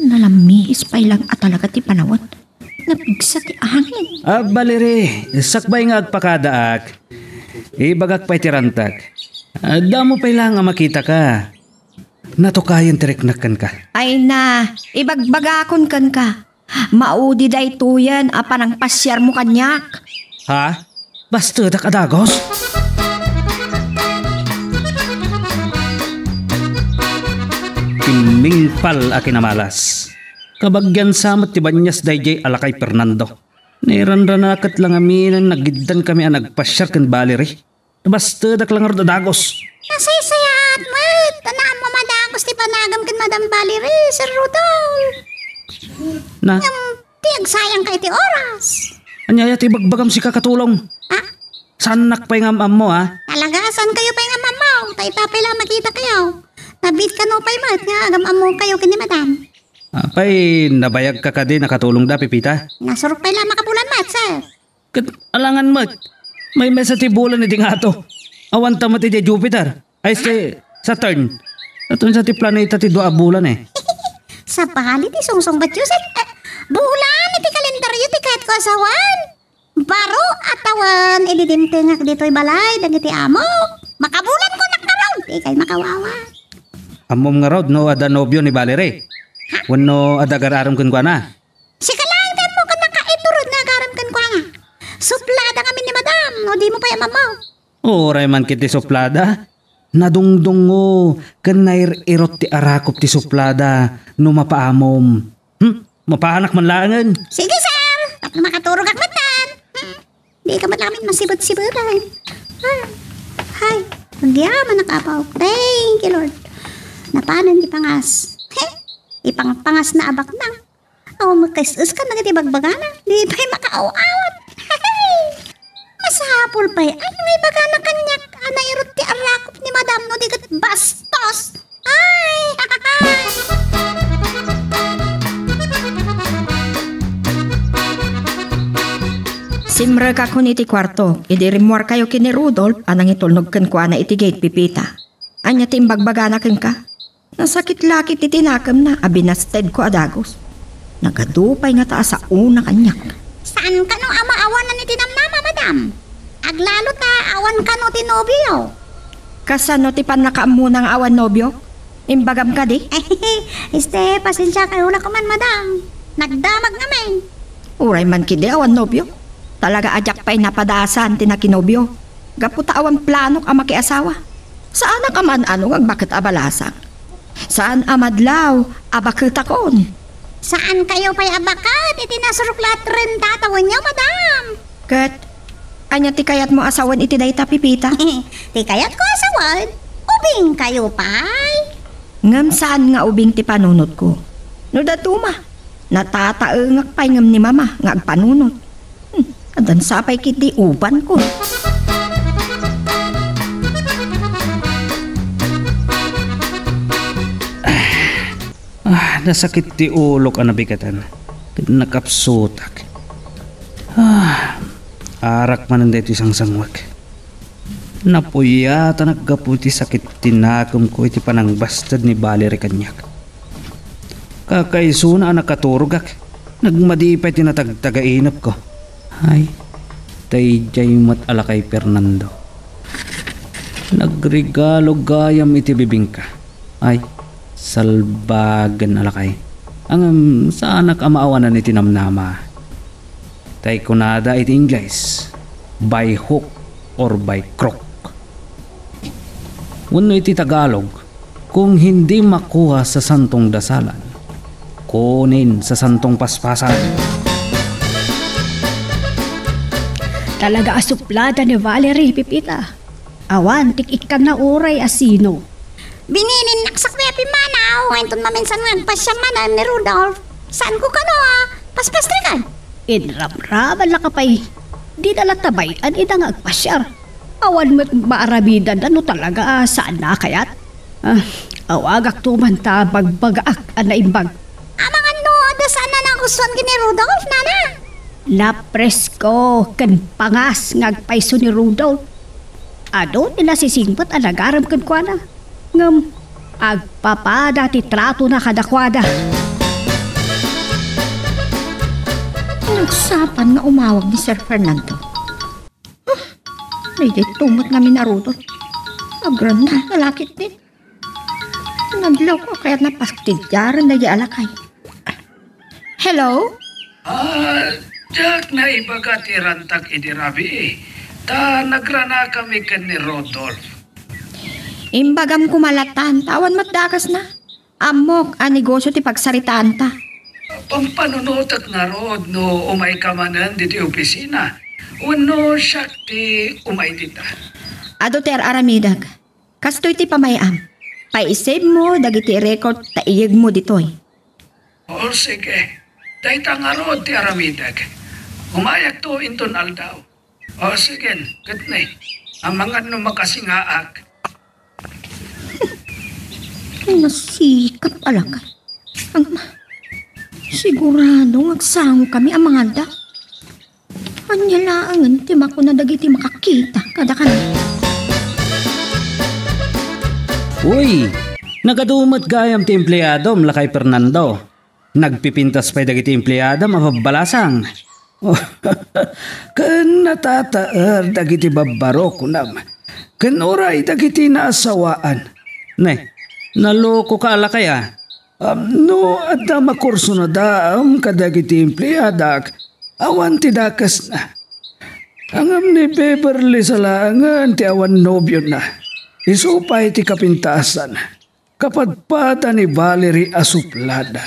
Nalammiis pay lang a talaga ti panawat. Napigsa ti angin. Ah, Valerie, sakbay nga agpakadaak, ibagak pay ti rantag. Ah, damo pay lang a makitaka. Natukayen ti riknak kenka. Ay na, ibagbagakon kenka. Maudi daytoyen a panangpasiarmo kaniak. Ha? Bastedak a dagos? Kimmingpal a kinamalas. Kabagian sa met ti banias daydiay a lakay Fernando. Nairanranaket la ngamin a nagiddankami a nagpasiar ken Valerie. Bastedak la ngarud a dagos. Nasaysayaat met. Ania, ammo a dagos ti panagem ken Madam Valerie, Sir Rudolph. Na? Ngem ti agsayangka iti oras. Ania aya ti ibagbagam sika, Katulong? Ah? Saannak pay nga am-ammo, ha? Talaga, saankayo pay nga am-ammo? Ta ita pay la makitakayo. Nabiit kano pay met nga agam-ammokayo ken ni Madam. Apay, nabayagka kadi a nakatulongda, Pipita? Nasurok pay la makabulan met, sir. Ket alangan met. Maymaysa ti bulan iti ngato. Awanta met idiay Jupiter. Ay, si Saturn. Saturn sa ti planeta ti dua a bulan, eh. Sabali ti sungsungbatyo, sir. Eh, bulan iti kalendaryo ti kayatko a sawen. Baro a tawen idi dimtengak ditoy balay dagiti amok. Makabulan ko ngarud, dikay makawawa. Ammom ngarud no adda nobio ni Valerie? Ha? Wenno adda agar-arem kenkuana? Sika laeng ti ammok a nakaiturod nga agar-arem kenkuana. Suplada ngamin ni Madam, no dimo pay ammo. Uray man ketdi suplada. Nadungdungngo ken nair-irot ti arakop ti suplada no mapaamom. Hmm? Mapanak man laengen. Sige, sir. Tapno makaturogak metten. Hmm. Dika met laeng masibet-sibeten. Ah. Hay. Agyamanak, Apo. Thank you, Lord. Napanen ti pangas. He. Ipangpangasna a baknang. Awan makais-iskan dagiti bagbagana. Di pay makaaw-awat. Masapul pay. Ay, nga ibagana kaniak a nairot ti arakop ni Madam no di ket bastos. Ay! Simrekakon iti kuarto, idi rimmuarkayo ken ni Rudolph a nangitulnog kenkuana iti gate, Pipita. Ania ti imbagbagana kenka? Nasakit la ket ti nakemna a binastedko a dagus. Nagadu pay ngata a saona kaniak. Saan kano a maawanan iti namnama, madam? Aglalo ta awan kano ti nobio. Kasano ti pannakaammona nga awan nobio? Imbagam kadi? Este, pasensiakayo la koman, madam. Nagdamag ngamin. Uray man ketdi awan nobio. Talaga a diak pay napadasan ti nakinobio. Gapu ta awan planok a makiasawa. Saanak a maan-ano nga agbaket a balasang. Saan a madlaw a baketakon. Saankayo pay a baket iti nasurok la a trenta a tawenyo, madam. Ket, ania ti kayatmo a sawen iti dayta, Pipita? Ti kayatko a sawen, ubingkayo pay. Ngem saan nga ubing ti panunotko. No dadduma, natataengak pay ngem ni Mama nga agpanunot. Hmm, Kadansa pay ketdi ubanko. Ah, nasakit ti ulok a nabigatan. Nakapsutak. Ah, arak manen daytoy sangsanguek. Napuyatanak gapu iti sakit ti nakemko iti panangbasted ni Valerie kaniak. Kakaisuna a nakaturogak, nagmadi pay ti natagtagainepko. Ay, daydiay met a lakay Fernando. Nagregalo gayam iti bibingka. Ay, salbagen a lakay. Ngem saanak a maawanan iti namnama. Tay kunada iti Ingles, by hook or by crook. Wenno iti Tagalog, kung hindi makuha sa santong dasalan, kunin sa santong paspasan. Talaga a suplada ni Valerie, Pipita. Awan, tik-ikkanna uray a sino. Binininnak sakbay a pimmanaw, nga inton maminsan nga agpasiar manen ni Rudolph. Saanko kano a paspastrikan? Inramraman la ka pay. Dina la tabay-an ida nga agpasiar. Awan met maaramidanna no talaga a saanna a kayat. Ah, awagak to man ta bagbagaak a naimbag. Amangan no adda saanna a nagustuan ken ni Rudolph, nana? Napresko ken pangas nga agpayso ni Rudolph. Adu ti nasisingpet a nagarem kenkuana. Ngem agpapada ti tratona kadakuada. Nagsapan nga umawag ni Sir Fernando. Huh, daydiay met ngamin a Rudolph. Agranna, lalaki ti. Nadlaw ko kayat napastidyaran daydiay a lakay. Hello? Ah, diak naibaga ti rantak idi rabii, ta nagranakami ken ni Rudolph. Imbagam koma latta, ta awan met dakesna. Ammok a negosio ti pagsaritaanta. Pampanunotek ngarud no umayka manen ditoy opisina, wenno siak ti umay dita. Adu ti ar-aramidek. Kastoy ti pamay-am. Paisibmo dagiti record ta iyegmo ditoy. O, sige. Dayta ngarud ti aramidek. Umayakto inton aldaw. O, sige, ketdi. Amangan no makasingaak. Nasikap a lakay. Ang ma-, sigurado nga agsangokami a mangaldaw. Ania laengen ti makuna dagiti makakita kadakami? Uy, nagadu met gayam ti empleadom, lakay Fernando. Nagpipintas pay dagiti empleadam a babbalasang. Ken natataer dagiti babbaro, kunam. Ken uray dagiti naasawaan. Ne, nalokoka a lakay a. Am, no adda makursunadaam kadagiti empleadak, awan ti dakesna. Ngem ni Beverly sa laengen ti awan nobiona. Isu pay ti kapintasan. Kapadpada ni Valerie a suplada.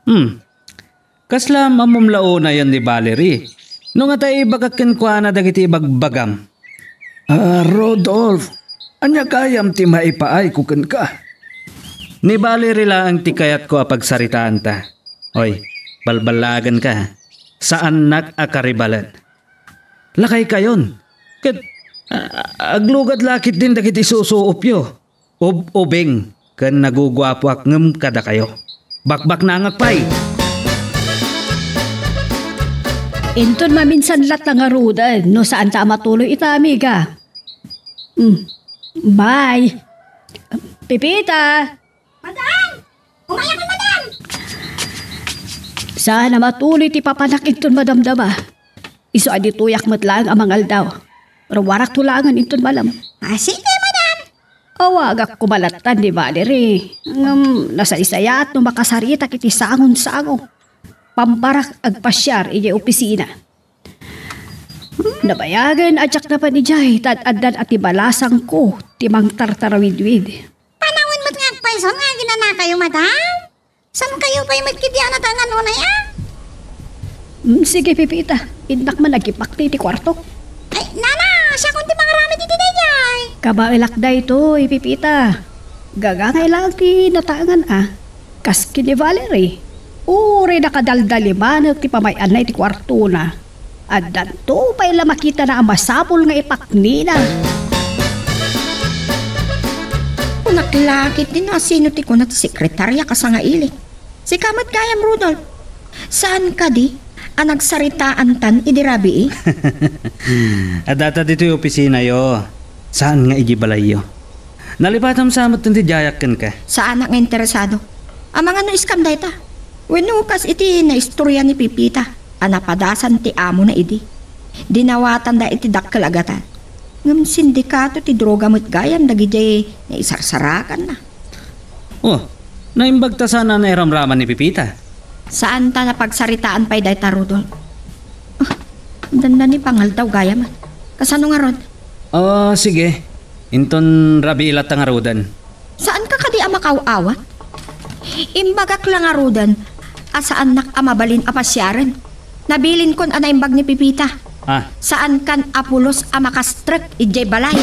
Hmm. Kasla mamumlaonayan ni Valerie? No ngata ibagak kenkuana dagiti ibagbagam. Ah, Rodolph, ania gayam ti maipaayko kenka? Ni Valerie laeng ti kayatko a pagsaritaanta. Oy, balballagenka. Saannak a karibalen. Lakaykayon. Ket, ah, aglugad la ketdin dagiti susuopyo. Ub-ubing ken naguguapoak ngem kadakayo. Bakbaknangak pay. Inton maminsan latta ngaruden no saanta a matuloy ita, amiga. Mm. Bye. Pipita! Madam! Umayakon, madam! Saan a matuloy ti papanak inton madamdama. Isu a ditoyak met laeng a mangaldaw. Ruarakto laengen inton malem. Ah, sige, madam. Awagak koma latta ni Valerie. Ngem nasaysayaat no makasaritak iti sangon-sango. Pambarak agpasiar idiay opisina. Nabayagen a diak napan idiay, ta ad-addan a ti balasangko ti mangtartarawidwid. Panawen met nga agpayso nga aginanakayo, madam? Saan kayo pay met ketdi a natangan unay a? Mm, sige, Pipita. Innak man agipakti iti kuartok. Ay, nana, siakon ti mangaramid iti daydiay. Kabaelak daytoy, Pipita. Gagangay laeng ti natangan a. Kas ken ni Valerie. Uray nakadaldalimanek ti pamay-anna iti kuartona. Addanto pay la makitana a masapul nga ipaknina. Kunak la ketdi no asino ti kuna ti sekretaria kas nga ili. Sika met gayam, Rudolph. Saan kadi a nagsaritaantan idi rabii? Addata ditoy opisinayo. Saan nga idi balayyo. Nalipatam sa met ti diayak kenka. Saanak nga interesado. Amangan no iskam dayta. Wenno kas iti naistorya ni Pipita a napadasan ti amona idi. Dinawatanda iti dakkel a gatad. Ngem sindikato ti droga met gayam dagidiay naisarsarakanna. Oh, naimbag ta saan a nairamraman ni Pipita? Saan ta napagsaritaan pay dayta, Rudolph. Ah, dandani pangaldaw gayam. Kasano ngarud? Ah, sige. Inton rabii latta ngaruden. Saanka kadi a makaw-awat? Imbagak la ngaruden a saannak a mabalin a pasiaren. Nabilinkon a naimbag ni Pipita. Ah. Saankan a pulos a makastrek idiay balay.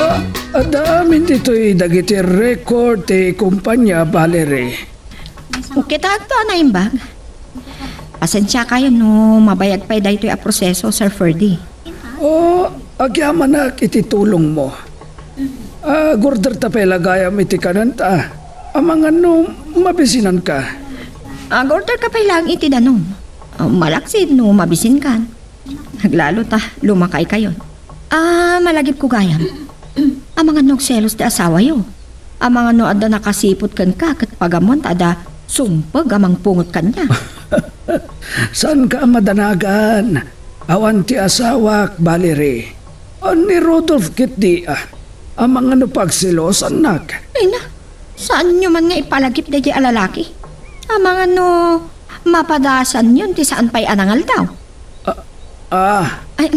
Ah, adda amin ditoy dagiti record ti kumpanya, Valerie. Kitaento a naimbag. Pasensiakayo no mabayag pay daytoy a proseso, Sir Ferdy. Oh, agyamanak iti tulongmo. Agorder ta pay la gayam iti kanenta. Amangan no mabisinanka. Agorder ka pay laeng iti danum. Ah, malaksid no mabisinkan. Naglalo ta, lumakay kayon. Ah, malagipko gayam. Amangan no agselos ti asawayo. Amangan no adda nakasiput kenka ket pagammoan ta adda sumpeg a mangpungot kaniak. Saanka a madanagan? Awan ti asawak, Valerie. Ni Rudolph ketdi, ah. Amangan no pagselosannak. Ay na, saanyo man nga ipalagip daydiay a lalaki? Amangan no mapadasanyon ti saan pay a nangaldaw. Ah, ah. Ay,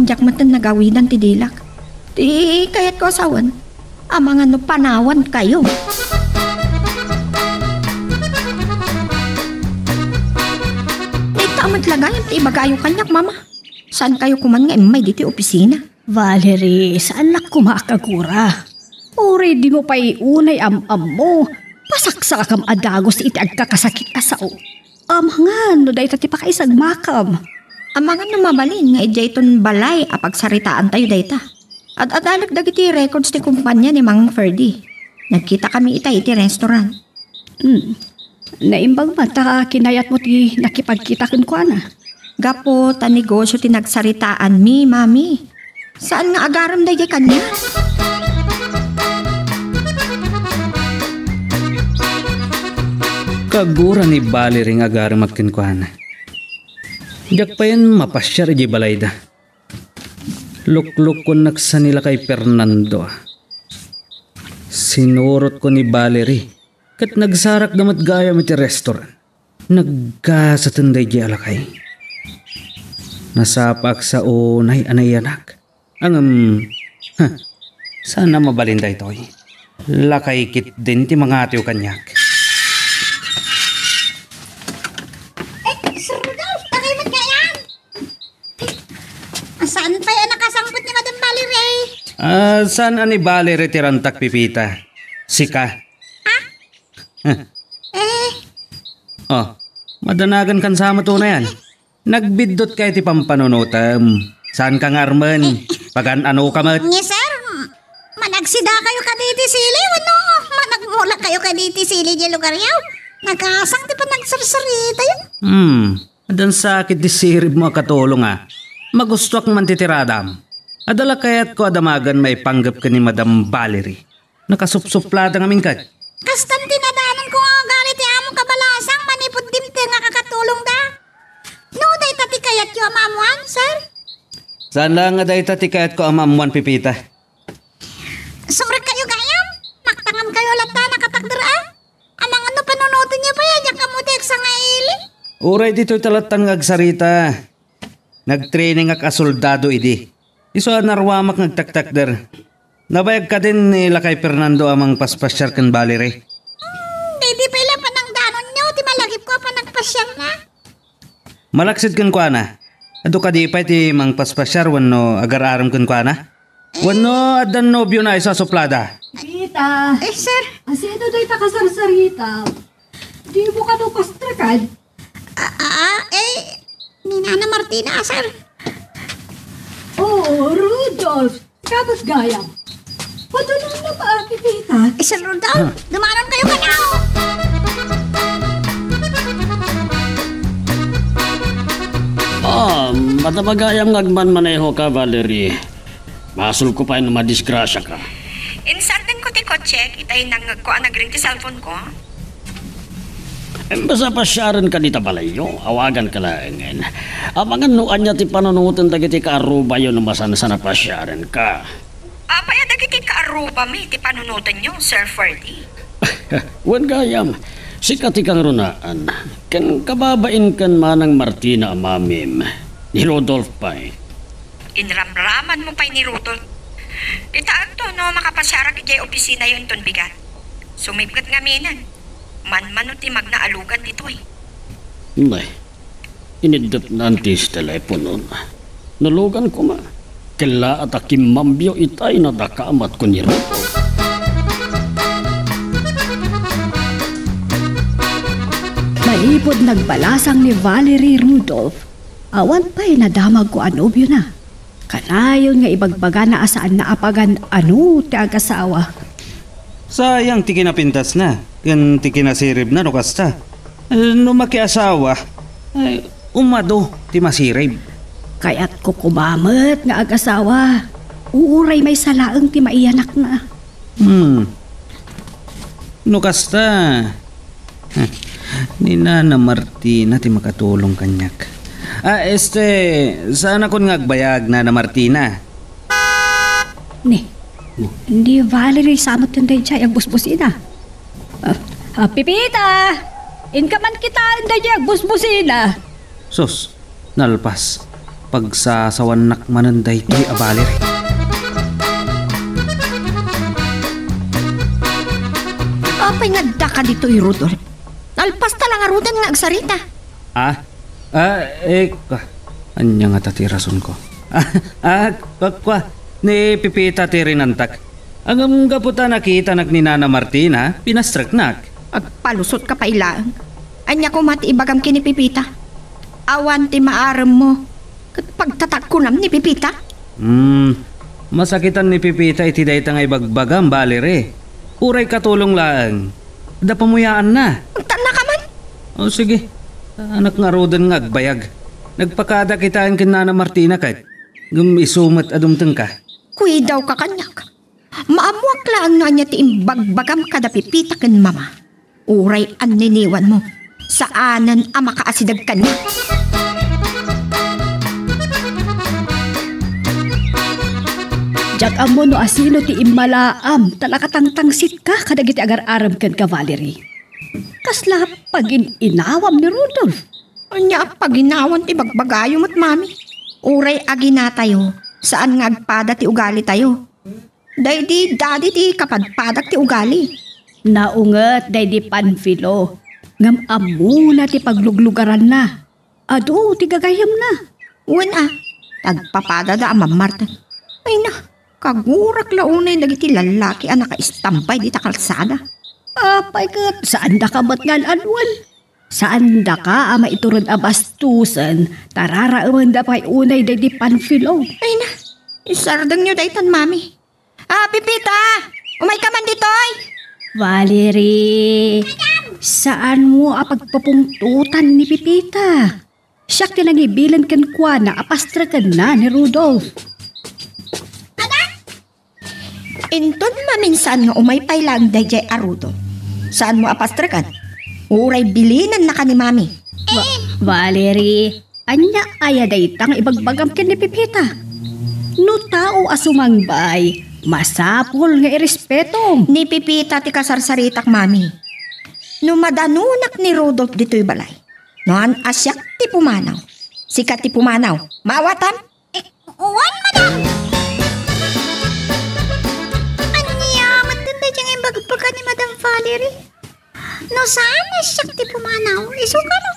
diak met nagawidan ti dilak. Ti kayatko a sawen, amangan no panawankayo. Dayta met la gayam ti ibagayo kaniak, Mama. Saankayo koman nga immay ditoy opisina? Valerie, saannak koma a kagura. Uray dimo pay unay am-ammo, pasaksakam a dagus iti agkakasakit a sao. Amangan no dayta ti pakaisagmakam. Amangan no mabalin nga idiayton balay a pagsaritaantayo dayta. Ad-adalek dagiti records ti kumpania ni Mang Ferdy. Nagkitakami ita iti restaurant. Hmm. Naimbag man ta kinayatmo ti nakipagkita kenkuana. Gapu ta negosio ti nagsaritaanmi, Mami. Saan nga agarem daydiay kaniak? Kagura ni Valerie nga agaremak kenkuana. Diak payen mapasiar idiay balayda. Luklukkuennak sa ni lakay Fernando. Sinurotko ni Valerie ket nagsarakda met gayam iti restaurant. Naggasaten daydiay a lakay. Nasapaak sa unay a naiyanak. Ngem, ha, saan a mabalin daytoy. Lakay ketdin ti mangatew kaniak. Eh, Sir Rudolph, tagay met gayam? Saan pay a nakasangpet ni Madam Valerie? Ah, saan a ni Valerie ti rantak, Pipita? Sika. Ha? Eh. Oh, madanagan kan sa met unayan. Nagbiddut ka iti pampanunotem. Saan ka nga armen? Pagan-ano ka met? Ni sir, managsida kayo kadi iti sili, wenno managmula kayo kadi iti sili di lugar yaw? Nagasang ti panagsarsaritayo. Hmm, adan sakit di sirib mo a katulong a. Magustuak man ti tiradam. Adala kayatko a damagan maipanggep ken ni Madam Valerie. Nakasupsuplada ngamin ket. Kastan ti nadanonko nga ugali ti amo kabalasang manipud dimteng a kakatulongda. No, dayta ti kayatyo a maammuan, sir? Saan la nga dayta ti kayatko a maammuan, Pipita. Sumrekkayo gayam? Maktangan kayo latta nakatakder a? Amangan no panunotenyo pay a diak ammo ti agsangaili? Uray ditoy ta lattan nga agsarita. Nagtrainingak a soldado idi. Isu a naruamak nga agtaktakder. Nabayag kadin ni lakay Fernando a mangpaspasiar ken Valerie? Hmm, daydi pay la panangdanonyo ti malagipko a panagpasiarna. Malaksid kenkuana. Adu kadi pay ti mangpaspasiar wenno agar-arem kenkuana? Wenno addan nobiona isu a suplada? Tita. Eh, sir. Asino dayta kasarsarita? Dimo kano pastreken? Ah, ah, eh, ni Nana Martina, sir. Oh, Rudolph, kabus gayam. Padulong na ba, Pepita? Eh, Sir Rudolph, dumanon kayo kanya. Ah, madama gayam nga agmanmaneho ka, Valerie. Basolko pay no madisgrasiaka. Insardengko ti kotse, ket nangngegko a nagring ti cellphone ko. Basta pasiarenka dita balayyo, awaganka laengen. Amangan no ania ti panunoten dagiti kaarubayo no masansan a pasiarenka. Apay a dagiti kaarubami ti panunotenyo, Sir Ferdy? Wen gayam, sika ti kangrunaan, ken kababainkan manang Martina a mamim, ni Rudolph pay. Inramramanmo pay ni Rudolph. Itaagto no makapasiarak idiay opisinayo inton bigat. Sumipnget ngaminen. Manmano ti magna a lugan ditoy. Nay, iniddutnan ti teleponon. Nalugan koma. Kellaat a kimmambio itay nadaka met ken ni Rudolph. Manipud nagbalasang ni Valerie Rudolph, awan pay nadamagko a nobiona. Kanayon nga ibagbagana a saanna a pagan-ano ti agasawa. Sayang ti kinapintasna ken ti kinasiribna no kasta. Eh, no makiasawa, eh, umadu ti masirib. Kayatko koma met nga agasawa. Uray maysa laeng ti maiyanakna. Hmm. No kasta, ni Nana Martina ti makatulong kaniak. Ah, este, saanakon nga agbayag, Nana Martina? Ni, ni Valerie sa met daydiay agbusbusina. Ah, ah, Pepita! Inka man kitaen daydiay agbusbusina. Sus, nalpas. Pagsasawannak manen daytoy a Valerie. Apay nga addaka ditoy, Rudolph? Nalpasta la ngaruden nga agsarita. Ah? Ah, eh, ka-, ania ngata ti rasonko? Ah, ah, kua, kua, ni Pepita ti rinantak. Ngem gapu ta nakitanak ni Nana Martina, pinastreknak. Agpalusotka pay laeng. Ania koma ti ibagam ken ni Pepita? Awan ti maaremmo ket pagtatagkonam ni Pepita? Hmm, masakitan ni Pepita iti dayta nga ibagbagam, Valerie. Uray katulong laeng. Adda pamuyaanna. Agtannaka man? O, sige. Saanak ngaruden nga agbayag. Nagpakada kitaen ken Nana Martina ket. Ngem isu met a dumtengka. Kuidawka kaniak. Maammoak laeng no ania ti imbagbagam kada Pepita ken Mama. Uray anniniwanmo, saanen a makaasideg kaniak. Diak ammo no asino ti immalaam ta nakatangtangsitka kadagiti agar-arem kenka, Valerie. Kasla pagin-inawam ni Rudolph. Ania a paginawan ti bagbagayo met, Mami? Uray aginatayo, saan nga agpada ti ugalitayo. Daydi Daddy ti kapadpadak ti ugali. Naunget daydi Panfilo, ngem ammona ti pagluglugaranna. Adu ti gagayyemna. Wen a, nagpapadada a mammarten. Ay na, kagurak la unay dagiti lallaki a nakaistambay dita kalsada. Apay ket, saandaka met nga an-anuen? Saandaka a maitured a bastosen, ta raraemenda pay unay daydi Panfilo. Ay na, isardengyo daytan, Mami. Ah, Pepita! Umayka man ditoy! Valerie, saanmo a pagpapungtotan ni Pepita. Siak ti nangibilin kenkuana a pastrekenna ni Rudolph. Inton maminsan nga umay pay laeng daydiay a Rudolph, saanmo a pastreken? Uray bilinennaka ni Mami. Va-, Valerie, ania aya dayta nga ibagbagam ken ni Pepita? No tao a sumangbay, masapul nga irespetom. Ni Pepita ti kasarsaritak, Mami. No madanunak ni Rudolph ditoy balay, no, an-, a siak ti pumanaw. Sika ti pumanaw. Maawatam? Eh, wen, madam! Ania met dayta nga imbagbaga ni Madam Valerie? No saan a siak ti pumanaw, isu kano?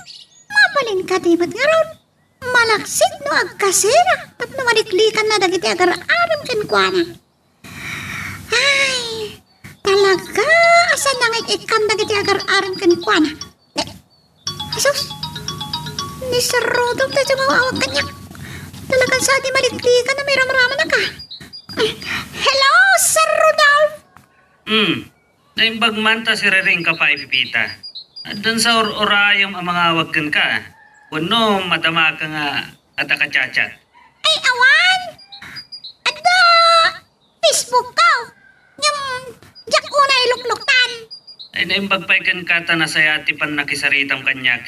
Mabalin kadi met ngarud? Malaksid no agkasera tapno maliklikanna dagiti agar-arem kenkuana. Ay, talaga a saan nga ik-ikkam dagiti agar-arem kenkuana. Asus! Ni Sir Rudolph ta sumawawag kaniak. Talagan sa di maligtikan a may ramramanka. Hello, Sir Rudolph! Hmm. Naimbag man ta siriringka pay, Pepita. Addan sa ur-urayem a mangawag kenka. Wenno madamaka nga adda ka chat-chat. Ay, awan! Adda Facebook ko. Ngem, diak unay lukluktan. Ay, naimbag pay kenka ta nasayaat ti pannakisaritam kaniak.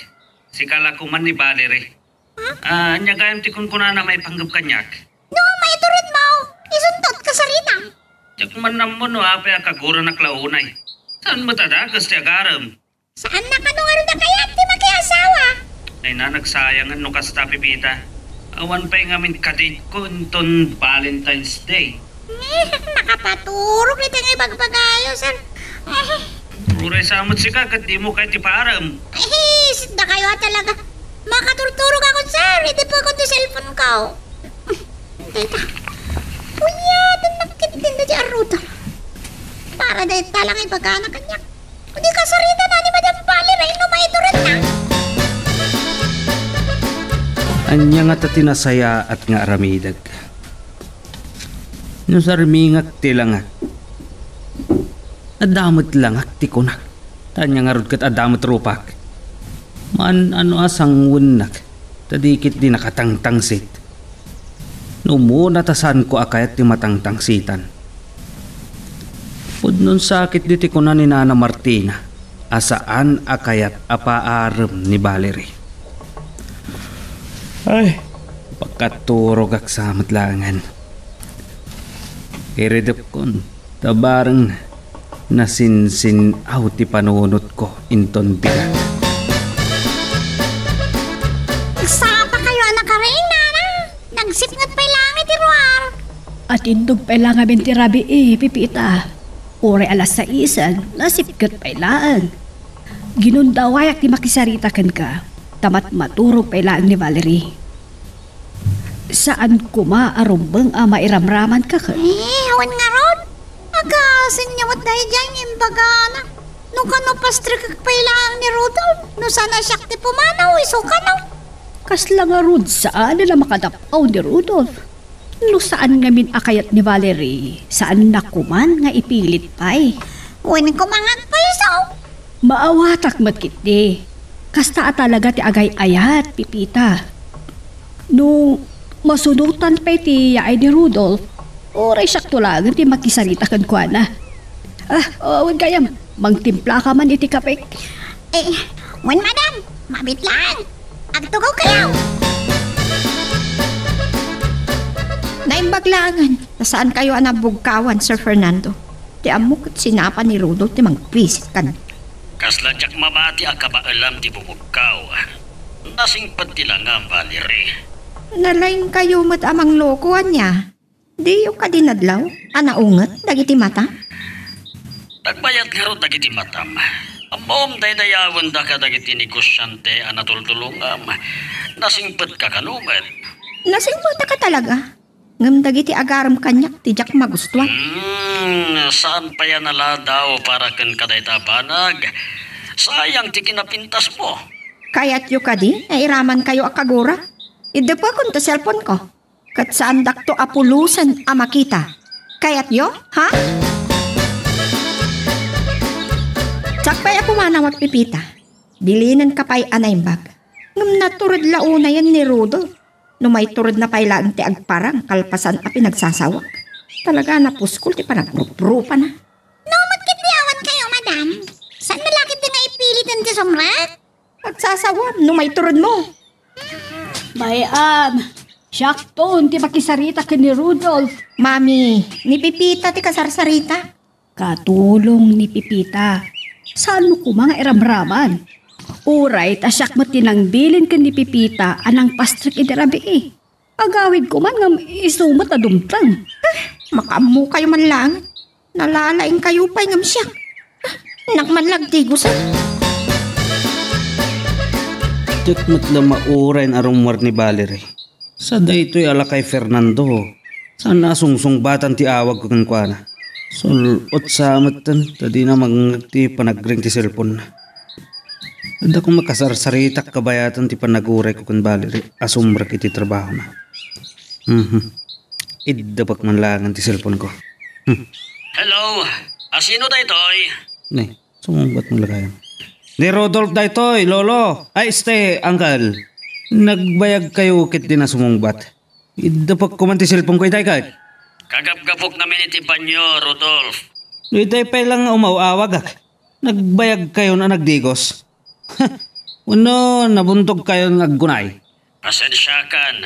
Sika la koman ni Valerie. Huh? Ah, ania gayam ti kunkunana maipanggep kaniak? No maituredmo, isuntotka saritam. Diak man ammo no apay a kaguranak la unay. Saan met a dakes ti agarem? Saan na kano ngarud a kayat ti makiasawa? Ay, nanagsayangan no kasta, Pepita. Awan pay ngamin ka-date ko inton Valentine's Day. Eh, makapaturog iti nga ibagbagayo, sir. Eh. Uray sa met sika ket dimo kayat ti paarem. Eh, sitda kayo a talaga. Makaturturog ako, sir. Idi po ko ti cellphone ko. Dayta. Uya, dan nakit din na di aruda. Para dayta lang ibagana kaniak. Kundi kasarita na ni Madam Valerie no maitured na. Ania ngata ti nasayaat nga aramidek? No sarmingak ti langak, adda met langak ti kunak. Ta ania ngarud ket adda met rupak? Maan-ano a sangwennak, ta di ketdi nakatangtangsit. No umuna ta saanko a kayat ti matangtangsitan. Pudno sa ketdi ti kuna ni Nana Martina a saan a kayat a paarem ni Valerie. Ay, pakaturogak sa met laengen. Iridepkon, ta bareng nasinsin-aw ti panunotko inton bigat. Nagsapa kayo a nakariing, nana? Nagsipnget pay laeng iti ruar. Atindog pay la ngamin ti rabii, Pepita. Uray alas saisen, nasipnget pay laeng. Ginundawayak ti makisarita kenka, ta matmaturog pay laeng ni Valerie. Saan koma a rumbeng a mairamramanka ket? Eh, awan ngarud. Agasenyo met daydiay nga imbagana. No kano pastrikek pay laeng ni Rudolph, no saan a siak ti pumanaw, isu kano. Kasla ngarud saan a makadap-aw ni Rudolph. No saan ngamin a kayat ni Valerie, saanna koman nga ipilit pay. Wen, kumangag pay isu. Maawatak met ketdi. Kasta a talaga ti agay-ayat, Pepita. No masunotan pay ti yaay ni Rudolph, uray siakto laeng ti makisarita kenkuana. Ah, oh, wen gayam, mangtimplaka man iti kape. Eh, wen, madam, mabit laeng. Agtugaw kayo. Naimbag laengen, ta saan kayo a nabugkawan, Sir Fernando. Ti ammok ket sinapa ni Rudolph ti mangbisit kaniak. Kasla diak mamati a kabaelam ti bubugkaw. Nasingpet ti langam, Valerie. Nalaing kayo met a mangloko, ania? Diyo kadi nadlaw a naunget dagiti mata? Nagbayat ngarud dagiti matam. Ammom, daydayawendaka dagiti negosiante a natultulongam. Nasingpetka kano met? Nasingpetaka talaga? Ngem dagiti agarem kaniak ti diak magustuan. Hmm, saan pay a naladaw para ken kadayta a banag? Sayang ti kinapintasmo. Kayatyo kadi nga iramankayo a kagura? Iddepekon ti cellphone ko. Ket saandakto a pulosen a makita. Kayatyo, ha? Siak pay a pumanaw, Pepita. Bilinenka pay a naimbag. Ngem natured la unayen ni Rudolph. No maituredna pay laeng ti agparang kalpasan a pinagsasawak, talaga a napuskol ti panagruprupana. No met ketdi awan kayo, madam, saan la ketdi nga ipiliten ti sumrek? Agsasawam no maituredmo. Bay-am, siakton ti makisarita ken ni Rudolph. Mami, ni Pepita ti kasarsarita. Katulong ni Pepita. Saanmo koma nga iramraman? Uray ta siak met ti nangbilin ken ni Pepita a nangpastrek idi rabii. Agawidko man ngem isu met a dumteng. Ah, makaammokayo man laeng. Nalalaingkayo pay ngem siak. Ah, nak man lagtigosen. Diak met la mauray a rummuar ni Valerie. Sa daytoy a lakay Fernando, saan a sungsungbatan ti awagko kenkuana. Sul-ot sa metten ta dina mangngeg ti panagring ti cellphone-na. Adda kong makasarsaritak kabayatan ti panagurayko ken Valerie a sumrek iti trabahona. Mhm. Iddepek man laengen ti cellphone-ko. Hmm. Hello? Asino daytoy? Ne, sumungbat man la gayam. Ni Rudolph daytoy, Lolo. Ay, este, Uncle. Nagbayagkayo ketdin a sumungbat. Iddepekko man ti cellphone-ko itay ket. Kagapgapok ngamin iti banio, Rudolph. No itay pay la nga umaw-awagak, nagbayagkayon a nagdigos. Wenno nabuntogkayon nga aggunay. Pasensiakan.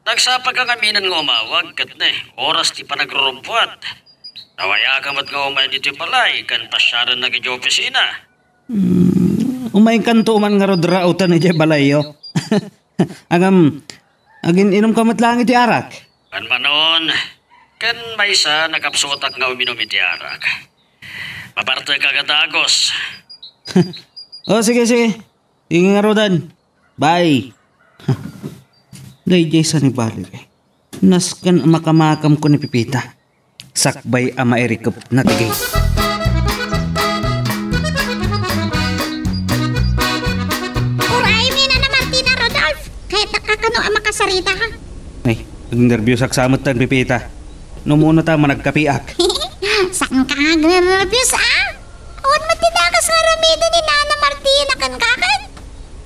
Nagsapaka ngaminen nga umawag ket ne, oras ti panagrurubbuat. Nawayaka met nga umay ditoy balay ken pasiarennak idiay opisina. Hmm, umaykanto man ngarud rauten idiay balayyo. Ngem, agin-inumka met laeng iti arak. Manmanon, ken maysa, nakapsutak nga uminum iti arak. Maparteka nga dagus. O, sige, sige. Sige ngaruden. Bye. Daydiay sa ni Valerie. Nasken a makamakamko ni Pepita. Sakbay a mairikepna ti gate. Uray, Nana Martina, Rodolph! Kayatnak kano a makasarita, ha? Ay, agnerbios ak sa met tan, Pepita. No, muna ta, managkapiak. Saan ka nga agnerbios, ah? Awan met ti dakes nga aramiden ni Nana Martina kenka ket?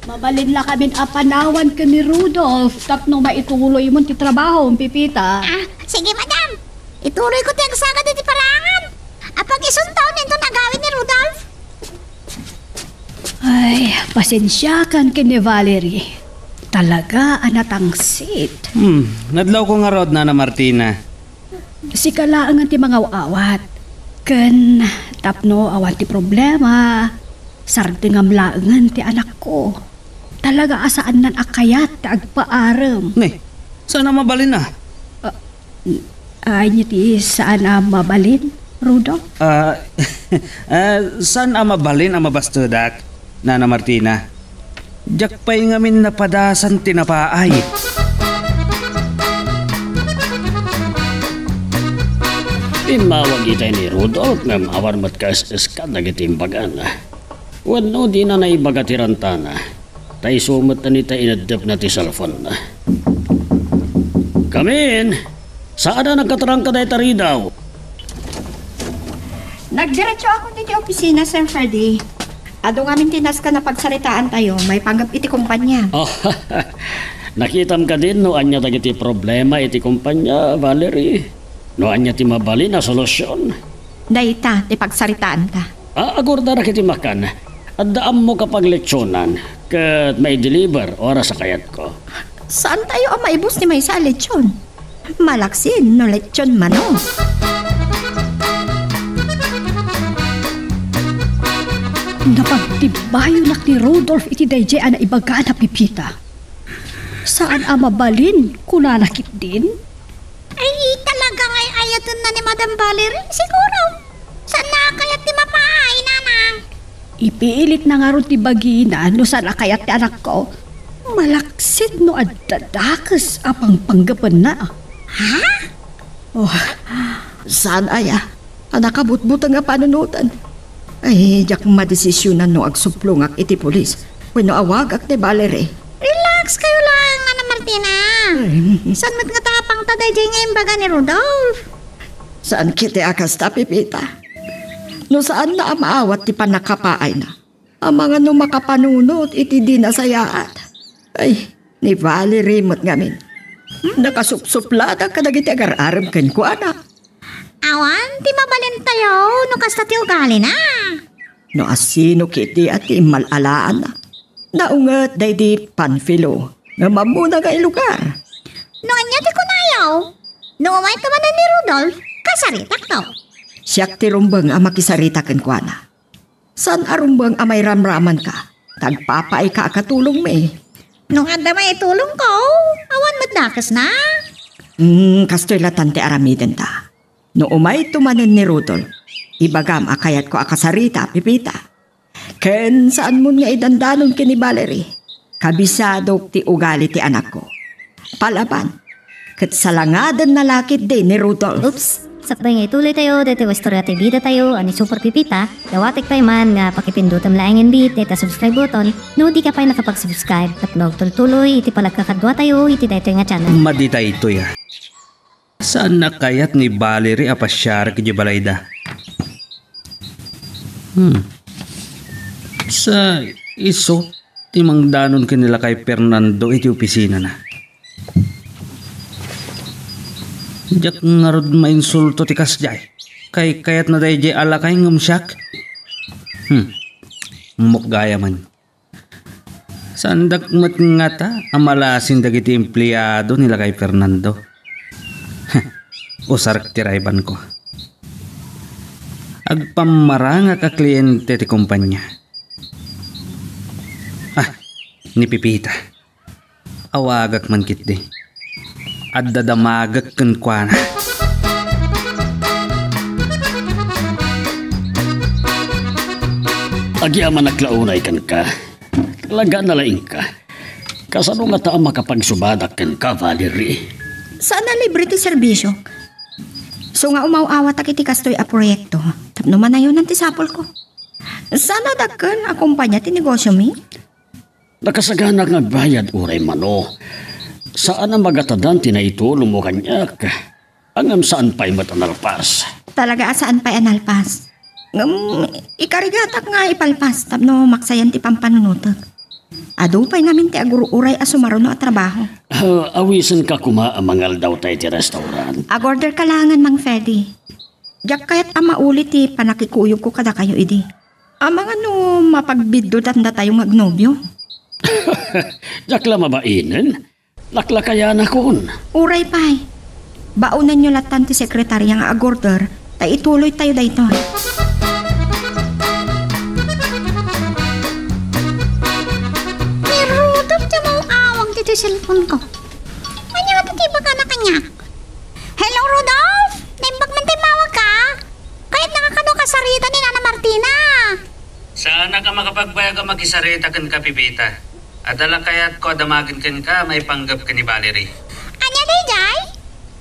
Mabalin la kamin a panawan ken ni Rudolph tapno maituloymon ti trabahom, Pepita. Ah, sige, madam. Ituloyko ti agsagad iti parangam. Apag isunto inton agawid ni Rudolph. Ay, pasensiakan ken ni Valerie. Talaga a natangsit. Hmm, nadlawko ngarud, Nana Martina. Sika laengen ti mangaw-awat. Ken tapno awan ti problema, sardengam laengen ti anakko. Talaga a saannan a kayat ti agpaarem. Ne, saan a mabalin a? Ah, n-, ania ti saan a mabalin, Rudolph? Ah, ah, saan a mabalin a mabastedak, Nana Martina? Diak pay ngamin napadasan ti napaay. Immawag itay ni Rudolph ngem awan met kaes-eskan dagiti imbagana. Wenno dina naibaga ti rantana, ta isu met dayta ineddepna ti cellphone-na. Come in! Saan a nagkatrangka dayta ridaw? Nagdiretso ako ditoy opisina, Sir Freddy. Adu ngamin ti nasken a pagsaritaantayo maipanggep iti kumpania. Oh, nakitam kadin no ania dagiti problema iti kumpania, Valerie? No ania ti mabalin a solusyon? Dayta ti pagsaritaanta. Ah, agurdarak iti makan. Adda ammok a pagletsonan ket maideliver oras a kayatko. Saantayo a maibus ti maysa a letson? Malaksid no letson mano. Napagtibbayonak ni Rudolph iti daydiay a naibagana, Pepita. Saan a mabalin, kunana ketdin? Ay, talaga nga ay-ayatenna ni Madam Valerie, siguro. Saanna a kayat ti mapaay, Nana? Ipilitna ngarud ti bagina no saan a kayat ti anakko. Malaksid no adda dakes a pangpanggepenna. Ha? Oh, saan aya a nakabutbuteng a panunoten? Ay, diak madesisionan no agsuplongak iti pulis wenno awagak ni Valerie. Relax kayo laeng, Nana Martina. Ay. Saan met nga tapangta daydiay nga imbaga ni Rudolph? Saan ketdi a kasta, Pepita. No saanna a maawat ti pannakapaayna, amangan no makapanunot iti di nasayaat. Ay, ni Valerie met ngamin. Hmm? Nakasupsuplada kadagiti agar-arem kenkuana. Awan ti mabalintayo no kasta ti ugalina. No asino ketdi a ti immal-alaanna, naunget daydi Panfilo nga mammuna nga ilugar. No ania ti kunayo? No umayto manen ni Rudolph, kasaritakto. Siak ti rumbeng a makisarita kenkuana. Saan a rumbeng a mairamramanka, ta agpapaayka a katulongmi. No adda maitulongko, awan met dakesna. Hmm, kastoy latan ti aramidenta. No umayto manen ni Rudolph, ibagam a kayatko a kasarita, Pepita. Ken saanmon nga idandanon ken ni Valerie. Kabisadok ti ugali ti anakko. Palaban, ket salangadenna la ketdi ni Rudolph. Oops. Sakbay nga ituloytayo daytoy a istorya ti bidatayo a ni Super Pipita, dawatek pay man nga pakipindutem laengen bi dayta subscribe button no dika pay nakapag-subscribe tapno agtultuloy iti panagkakaduatayo iti daytoy nga channel. Madi daytoy a. Saan a kayat ni Valerie a pasiarek idiay balayda? Hmm. Sa isu ti mangdanon ken ni lakay Fernando iti opisinana. Diak ngarud mainsulto ti kasdiay. Kaykayatna daydiay a lakay ngem siak. Hmm. Ummok gayamen. Saandak met ngata a malasin dagiti empleado ni lakay Fernando. Usarek ti raybanko. Agpammarangak a kliente ti kumpanya. Ah, ni Pipita. Awagak man ketdi. Adda damagek kenkuana. Agyamanak la unay kenka. Talaga nalaingka. Kasano ngata a makapagsubadak kenka, Valerie? Saan a libre ti serbisio. So nga umaw-awatak iti kastoy a proyekto, tapno manayonan ti sapulko. Saan a dakkel a kumpanya ti negosiomi? Nakasaganak nga agbayad uray mano. Saan a magatadan ti naitulongmo kaniak. Ngem saan pay met a nalpas. Talaga a saan pay a nalpas. Ngem ikarigatak nga ipalpas tapno maksayan ti pampanunotek. Adu pay ngamin ti agur-uray a sumaruno a trabaho. Ah, awisenka koma a mangaldaw ta iti restaurant. Agorder ka laengen, Mang Freddy. Diak kayat a mauli ti pannakikuyogko kadakayo idi. Amangan no mapagbiddudan datayo nga agnobio? Diak la mabainen. Laklakayanakon. Uray pay. Baonenyo lattan ti sekretaria nga agorder, ta ituloytayo daytoy. Ni Rudolph ti maawang iti cellphone-ko. Ania ngata ti ibagana kaniak? Hello, Rudolph! Naimbag man ta immawagka? Kayatna nga kano kasarita ni Nana Martina? Saanak a makapagbayag a makisarita kenka, Pipita. Adda la kayatko a damagen kenka maipanggep ken ni Valerie. Ania daydiay?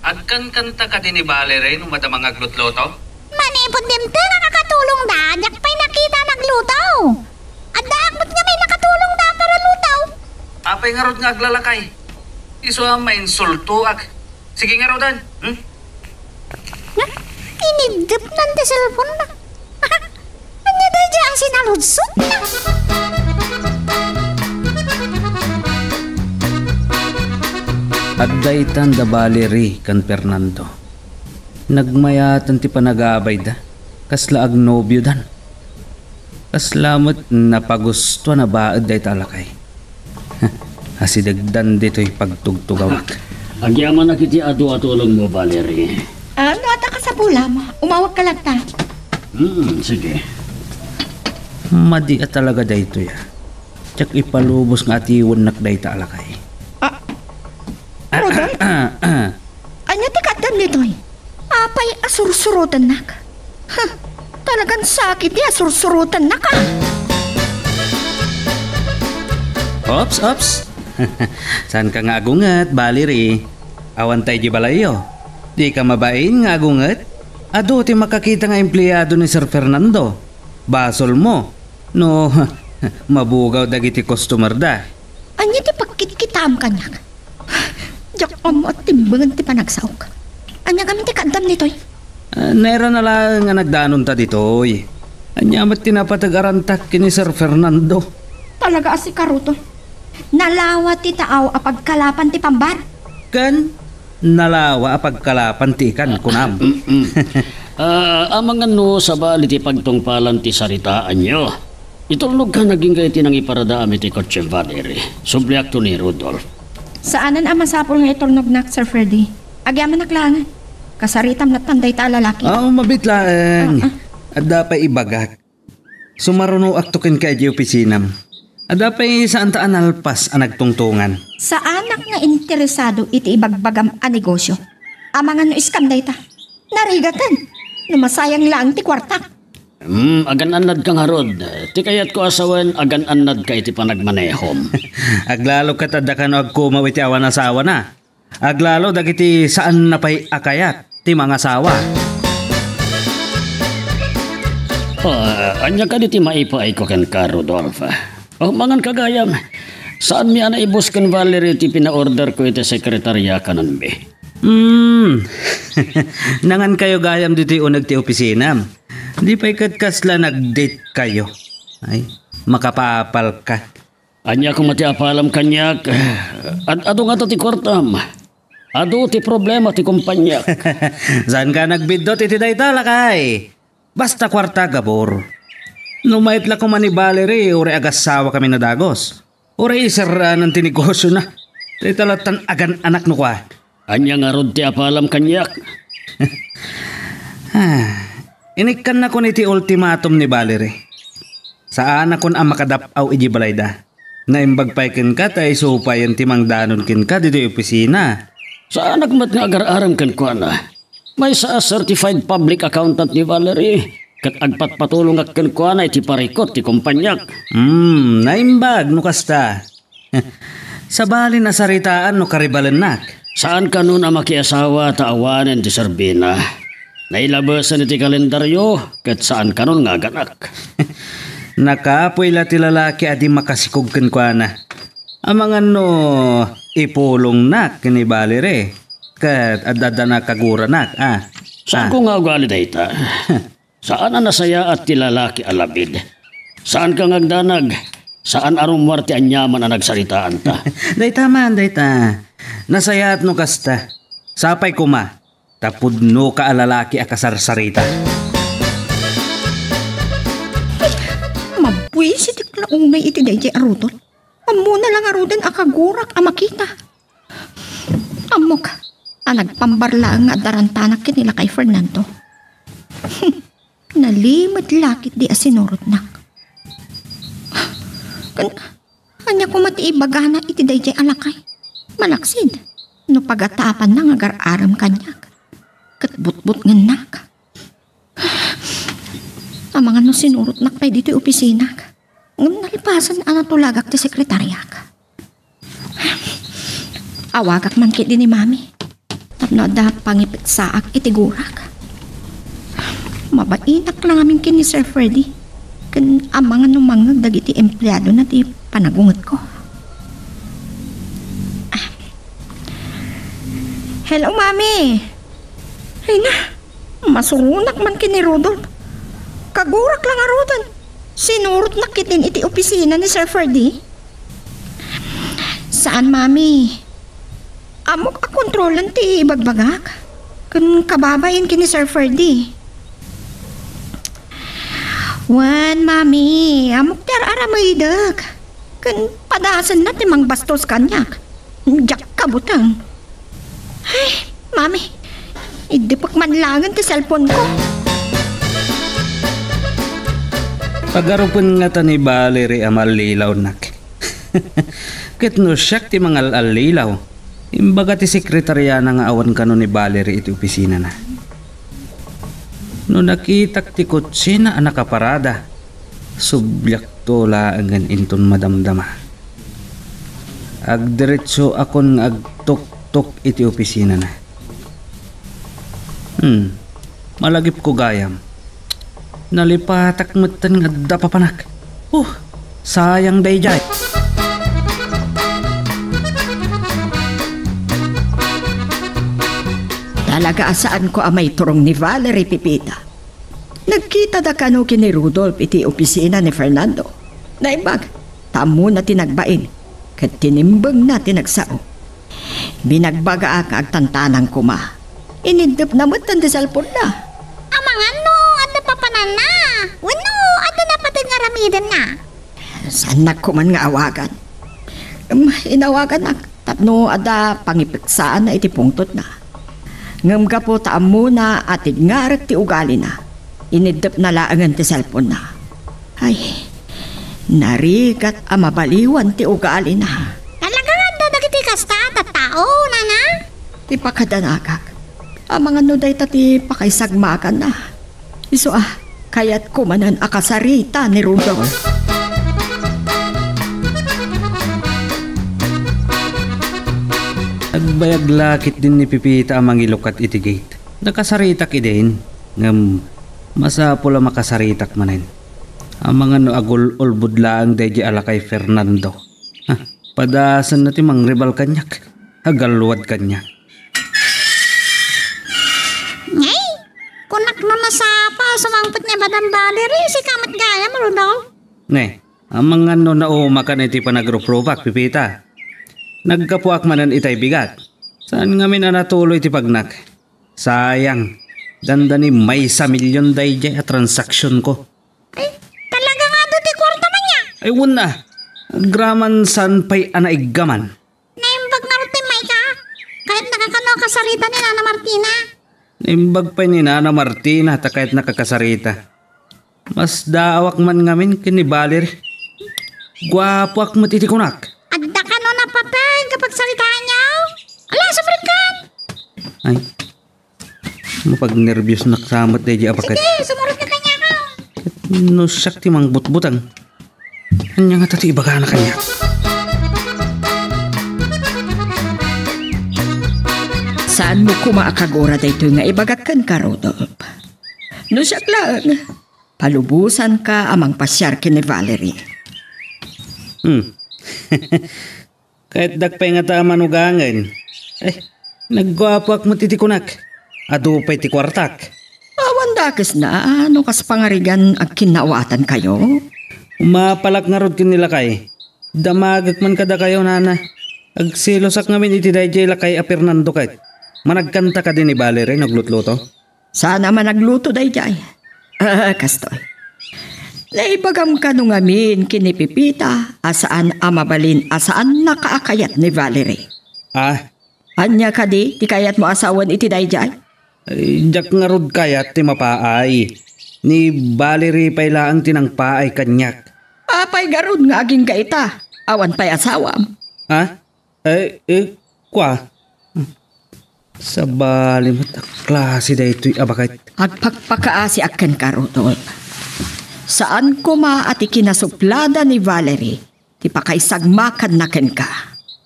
Agkankanta kadi ni Valerie no madama nga aglutluto? Manipud dimteng a kakatulongda, diak pay nakita nagluto. Addaak met nga may nakatulongda a paraluto. Apay ngarud nga aglalakay? Isu a mainsultoak. Sige ngaruden, hmm? Iniddepnan ti cellphone-na. Ania daydiay a sinaludsod? Adda itan da Valerie ken Fernando. Nagmayaten ti panagabayda, kasla agnobiodan. Kasla met napagusto a nabaed dayta a lakay. Asidegdan ditoy pagtugtugawak. Agyamanak iti adu a tulongmo, Valerie. Ah, no adda kasapulam, umawagka latta. Hmm, sige. Madi a talaga daytoy, ah. Diak ipalubos nga atiwennak dayta a lakay. Ah, Rodolph? Ania ti kaaddam ditoy? Apay a sursurotennak? Huh, talagan sakit ti a sursurotennak, ah! Ops, ops! Saanka nga agunget, Valerie? Awan tay di balayyo. Dika mabain nga agunget? Adu ti makakita nga empleado ni Sir Fernando. Basolmo no mabugaw dagiti customer-da. Ania ti pagkitkitaem kaniak? Diak ammo a timbengen ti panagsaok. Ania ngamin ti kaaddam ditoy? Ah, nairana laeng nga nagdanonta ditoy. Ania met ti napateg-arantak ken ni Sir Fernando? Talaga a sika, Rudolph. Nalawa ti taaw a pagkalapan ti pambar. Ken nalawa a pagkalapan ti ikan, kunam. Mm-mm. Ah, amangan no sabali ti pagtungpalan ti saritaanyo. Itulnogka agingga iti nangiparadaam iti kotse, Valerie. Subliakto ni Rudolph. Saanen a masapul nga itulnognak, Sir Freddy. Agyamanak laengen. Kasaritam lattan dayta a lalaki. Ah, mabiit laeng. Ah, ah. Adda pay ibagak. Sumarunoakto kenka idiay opisinam. Adda pay saanta a nalpas a nagtungtongan. Saanak nga interesado iti ibagbagam a negosio. Amangan no scam dayta. Narigaten. No masayang laeng ti kuartak. Hmm, agan-annadka ngarud. Ti kayatko a sawen, agan-annadka iti panagmanehom. Aglalo ket adda kano agkumaw iti awan asawana. Aglalo dagiti saanna pay a kayat ti mangasawa. Ah, ania kadi ti maipaayko kenka, Rudolph? Oh, mangan ka gayam. Saanmi a naibus ken Valerie ti pinaorderko iti sekretaria kanenmi. Hmm. Nangan kayo gayam ditoy uneg ti opisina. Di pay ket kasla nag-date kayo. Ay, makapapal ka. Ania koma ti apalam kaniak? Ad-, adu ngata ti kuartam. Adu ti problema ti kompaniak. Saan ka nagbiddut iti dayta, lakay? Basta kuarta, gabur. No maitla koma ni Valerie, uray agassawa kami na dagus. Uray iserraanan ti negosiona. Dayta lattan agan-anak no kua. Ania ngarud ti apalam kaniak? Ah, inikkannakon iti ultimatum ni Valerie. Saanakon a makadap-aw idiay balayda. Naimbag pay kenka ta isu payen ti mangdanon kenka ditoy opisina. Saanak met nga agar-arem kenkuana. Maysa a certified public accountant ni Valerie, ket agpatpatulongak kenkuana iti parikut ti kompaniak. Hmm, naimbag no kasta. Sabali, nasaritaan no karibalennak. Saan kanon a makiasawa ta awanen ti serbina. Nailabesen iti kalendario, ket saan kanon nga aganak. Nakapuy la ti lalaki a di makasikog kenkuana. Amangan no ipulongnak ken ni Valerie, ket adda-adda nakaguranak, a. Saan ko nga ugali dayta? Saan a nasayaat ti lalaki a labid. Saan ka nga agdanag. Saan a rummuar ti aniaman a nagsaritaanta. Dayta man, dayta. Nasayaat no kasta. Sapay koma, ta pudno ka a lalaki a kasarsarita. Mabwisit ti klaunay iti dayjay a Rudolph. Ammona la ngaruden a kagurak a makita. Ammok a nagpambar laeng nga adda rantanak ken ni lakay Fernando. Nalimed la ketdi a sinurotnak. Ken ania koma ti ibagana iti dayjay a lakay? Malaksid no pagatapanna nga agar-arem kaniak ket butbutngennak. Amangan no sinurotnak pay ditoy opisinak. Ngem nalpasen a natulagak ti sekretariak. Awagak man ketdi ni Mami tapno adda pangipeksaak iti gurak. Mabainak la ngamin ken ni Sir Freddy, ken amangan no mangngeg dagiti empleadona ti panagungetko. Ah. Hello, Mami! Ay na, masuronak man ken ni Rudolph. Kagurak la ngaruden. Sinurotnak ketdin iti opisina ni Sir Freddy. Saan, Mami. Ammok a kontrolen ti ibagbagak. Ken kababain ken ni Sir Freddy. Wen, Mami, ammok ti ar-aramidek. Ken padasenna ti mangbastos kaniak. Diak kabuteng. Ay, Mami, iddepek man laengen ti cellphone-ko. Pagarupen ngata ni Valerie a mallilawnak. Ket no siak ti mangal-allilaw, imbaga ti sekretariana nga awan kano ni Valerie iti opisinana. No nakitak ti kotsina a nakaparada, subliakto laengen inton madamdama. Agdiretsoakon nga agtuktok iti opisinana. Hmm, malagipko gayam. Nalipatak metten nga adda papanak. Huh, sayang daydiay. Talaga a saanko a maiturong ni Valerie, Pepita. Nagkitada kano ken ni Rudolph iti opisina ni Fernando. Naimbag, ta ammona ti nagbain, ket tinimbengna ti nagsao. Binagbagaak nga agtantanang koma. Iniddepna metten ti cellphone-na. Amangan no adda papananna, wenno adda napateg nga aramidenna. Saannak koman nga awagan. Em, inawaganak tapno adda pangipeksaanna iti pungtotna. Ngem gapu ta ammona a tigngarek ti ugalina, iniddepna laengen ti cellphone-na. Ay, narigat a mabaliwan ti ugalina. Talaga nga adda dagiti kasta a tattao, nana? Ti pakadanagak. Amangan no dayta ti pakaisagmakanna. Isu a, kayatko manen a kasarita ni Rudolph. Nagbayag la ketdin ni Pepita a mangilukat iti gate. Nakasaritak idin, ngem Masapul a makasaritak manen. Amangan no agul-ulbod laeng daydiay a lakay Fernando. Ha, padasenna ti mangribal kaniak. Agalwad kaniak. Ngay, kunak no nasapa, sumangpet ni Madam Valerie, sika met gayam, Rudolph. Ne, amangan no naumakan iti panagruprupak, Pipita. Naggapuak manen itay bigat. Saan ngamin a natuloy ti pagnak? Sayang, dandani maysa million daydiay a transaksionko. Ay, talaga nga adu ti kuarta man ya? Ay, wen a. Agraman saan pay a naiggaman. Naimbag ngarud ti mayka? Kayatnaka kano a kasarita ni Nana Martina? Naimbag pay ni Nana Martina ta kayatnaka kasarita. Masdaawak man ngamin ken ni Valerie. Guapoak met iti kunak. Adda kano napapen nga pagsaritaanyo? Ala, sumrekkan! Ay, mapagnerbiosnak sa met daydiay a baket. Sige, sumurot ka kaniak. No siak ti mangbutbuteng, ania ngata ti ibagana kaniak? Saanmo koma a kagura daytoy nga ibagak kenka, Rudolph. No siak laeng, palubosanka a mangpasiar ken ni Valerie. Hmm. Kayatdak pay ngata a manugangen. Eh, nagguapoak met iti kunak. Adu pay ti kuartak. Awan dakesna no kas pangarigan agkinnawatankayo. Umapalak ngarud ken ni lakay. Damagek man kadakayo, nana. Agselosak ngamin iti daydiay lakay a Fernando ket. Managkanta kadi ni Valerie no aglutluto? Saan a managluto daydiay. Ah, kastoy. Naibagam kano ngamin ken ni Pipita a saan a mabalin a saannaka a kayat ni Valerie. Ah? Ania kadi ti kayatmo a sawen iti daydiay? Ay, diak ngarud kayat ti mapaay. Ni Valerie pay laeng ti nangpaay kaniak. Apay garud nga agingga ita? Awan pay asawam. Ha? Eh, eh, kua? Sabali met a klase daytoy a baket. Agpakpakaasiak kenka, Rudolph. Saan koma a ti kinasuplada ni Valerie ti pakaisagmakanna kenka.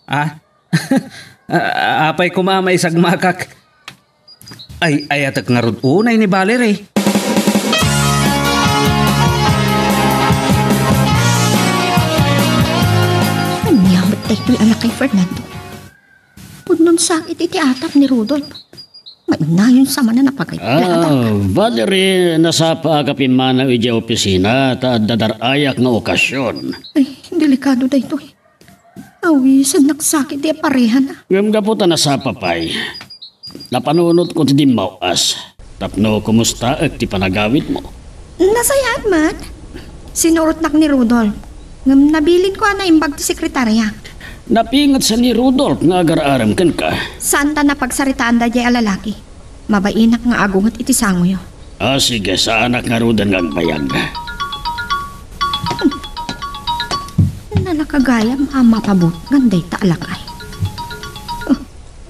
Ah? A-, apay koma a maisagmakak? Ay, ayatek ngarud unay ni Valerie. Ania met daytoy a lakay, Fernando? Pudno sakit iti atap ni Rudolph. Mainayon sa manen a pagaypladak. Ah, Valerie, nasapaak a pimmanaw idiay opisina ta adda dar-ayak nga okasion. Ay, delikado daytoy. Awisennak sakit ti aparehana. Ngem gapu ta nasapa pay, napanunotko ti dimmaw-as tapno kumustaek ti panagawidmo. Nasayaat met. Sinurotnak ni Rudolph. Ngem nabilinko a naimbag ti sekretaria. Napinget sa ni Rudolph nga agar-arem kenka? Saan ta napagsaritaan daydiay a lalaki. Mabainak nga agunget iti sangoyo. Ah, sige, saanak ngaruden nga agbayag. Nalaka gayam a mapabutngan dayta a lakay. Oh,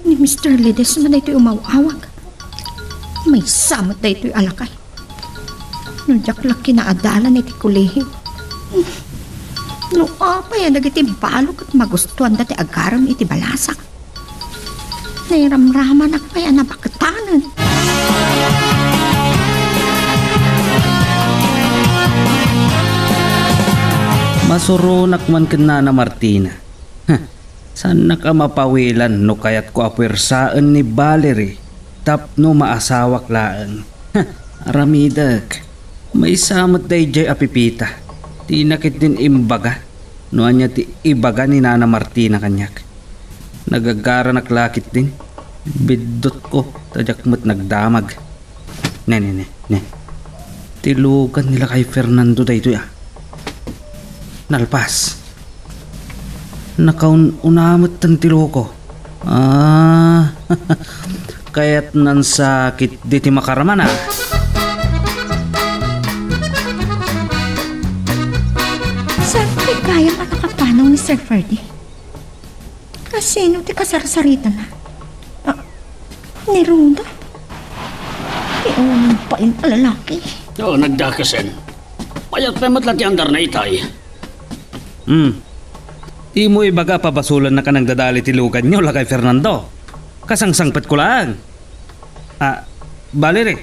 ni Mister Ledesma daytoy umaw-awag. Maysa met daytoy a lakay. No diak la kinaadalan iti kolehio. No apay a dagiti balo ket magustuanda ti agarem iti balasak. Nairamramanak pay a nabaketanen. Masuronak man ken Nana Martina. Huh, saannak a mapawilan no kayatko a puersaen ni Valerie tapno maasawak laeng. Huh, aramidek. Maysa met daydiay a Pipita. Dina ketdin imbaga no ania ti ibaga ni Nana Martina kaniak. Nagagaranak la ketdin. Biddutko ta diak met nagdamag. Ne, ne, ne, ne. Ti lugan ni lakay Fernando daytoy, ah. Nalpas. Nakaun-una metten ti luko. Ah, kayat nansakit di ti makarman, ah. Saan ti gayam a nakapanaw ni Sir Ferdy? Kasino ti kasarsaritana? Ah, ni Rudolph? Ti unang pain a lalaki. Oo, nagdakasen. Mayat pay met la ti andarna itay. Hmm. Dimo ibaga a pabasolannaka nagdadali ti luganyo, lakay Fernando. Kasangsangpetko laeng. Ah, Valerie,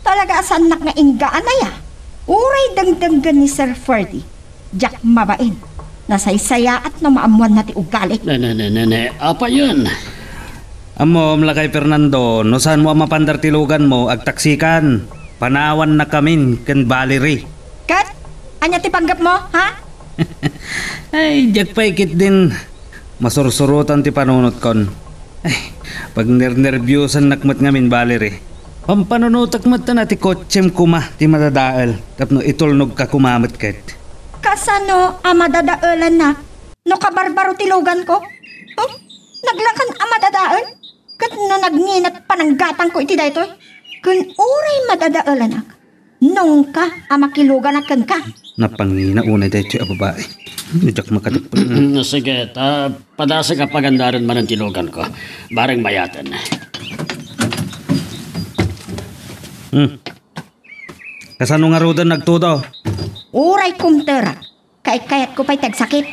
Talaga a saannak nga inggaan aya. Uray dengdenggen ni Sir Ferdy, diak mabain. Nasaysayaat no maammoanna ti ugali. Ne, ne, ne, ne, ne. Apayen? Ammom, lakay Fernando, no saanmo a mapandar ti luganmo, agtaksikan. Panawannakamin ken Valerie. Ket? Ania ti panggepmo, ha? Ay, diak pay ketdin masursurotan ti panunotkon. Ay, pagnernerbiusannak met ngamin, Valerie. Pampanunotek met a ti kotsem koma ti madadael tapno itulnogka koma met ket. Kasano a madadaelannak no kabarbaro ti luganko? Huh? Naglakan a madadael? Ket no nagngina ti pananggatangko iti daytoy? Ken uray madadaelannak, nungka a makiluganak kenka. Napangina unay daytoy a babai. Diak makadagpet. Sige, ta padasek a pagandaren manen ti luganko. Bareng mayaten. Hmm. Kasano ngaruden nagtudo? Uray kumtera. Kayat-kayatko pay ti agsakit.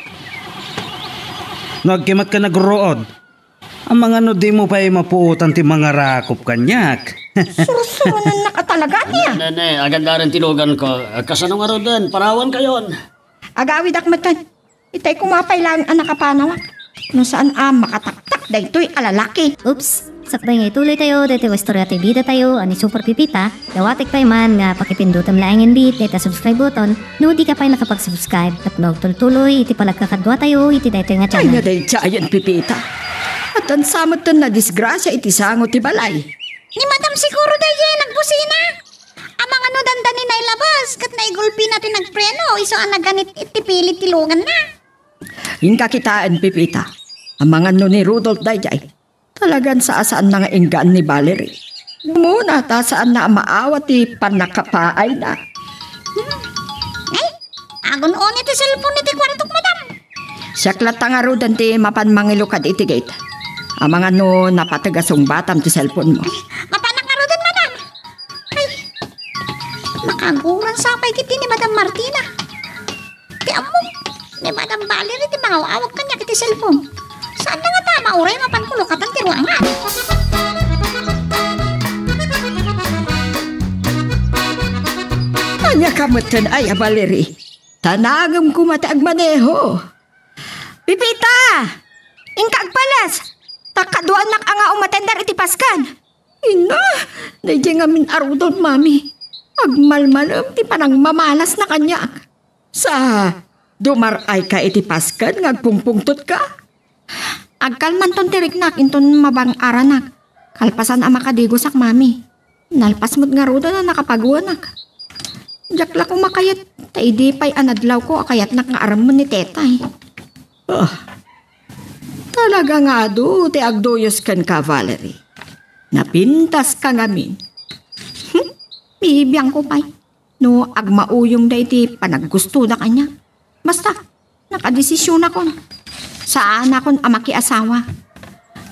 No agkimat ken nagruod, amangan no dimo pay mapuotan ti mangarakop kaniak. Sursuronannak a talaga ania. Ne, ne, agandaren ti luganko. Kasano ngaruden? Panawankayon. Agawidak metten. Itay koma pay laeng a nakapanawak. No saan a makataktak daytoy a lalaki. Oops! Sakbay nga ituloy tayo daytoy a istorya ti bida tayo a ni Super Pipita, dawatek pay man nga pakipindutem laengen bit dayta subscribe button no dika pay nakapag-subscribe tapno agtultuloy iti panagkakadua tayo iti daytoy nga channel. Ay, nga daydiayen, Pipita. Addan sa metten nadisgrasia iti sango ti balay. Ni Madam siguro daydiay nagbusina. Amangan no dandani nailabas ket naigulpina ti nagpreno isu a naganit iti pili ti luganna. Inka kitaen, Pipita. Amangan no ni Rudolph daydiay. Talagan sa a saanna nga inggaan ni Valerie. Umuna ta saanna a maawat ti pannakapaayna. Hmm. Ay, agun-oni ti cellphone iti kuartok, madam. Siak latta ngaruden ti mapan mangilukad iti gate. Amangan no napateg a sungbatam ti cellphone mo. Ay, mapanak ngaruden, madam. Ay, makaguran sa pay ketdi ni Madam Martina. Ti ammom, ni Madam Valerie ti mangaw-awag kaniak iti cellphone. Saanna nga tama uray mapanko lukatan ti ruangan. Ania ka metten aya, Valerie? Ta naagem koma ti agmaneho. Pipita! Inka agpalas! Ta kaduanak a nga umatender iti pasken. Ina, daydiay ngamin a Rudolph, mami. Agmalmalem ti panangmamalasna kaniak. Sa, dumar-ayka iti pasken nga agpungpungtotka? Agkalmanton ti riknak inton mabang-aranak. Kalpasan a makadigosak, mami. Nalpas met ngaruden a nakapaguanak. Diak la koma kayat, ta idi pay a nadlawko a kayatnak nga arammen ni tetay. Ah, talaga nga adu ti agduyos kenka, Valerie. Napintaska ngamin. Hmm, bibiangko pay no agmauyongda iti panaggustoda kaniak. Basta, nakadesisionakon. Saanakon a makiasawa.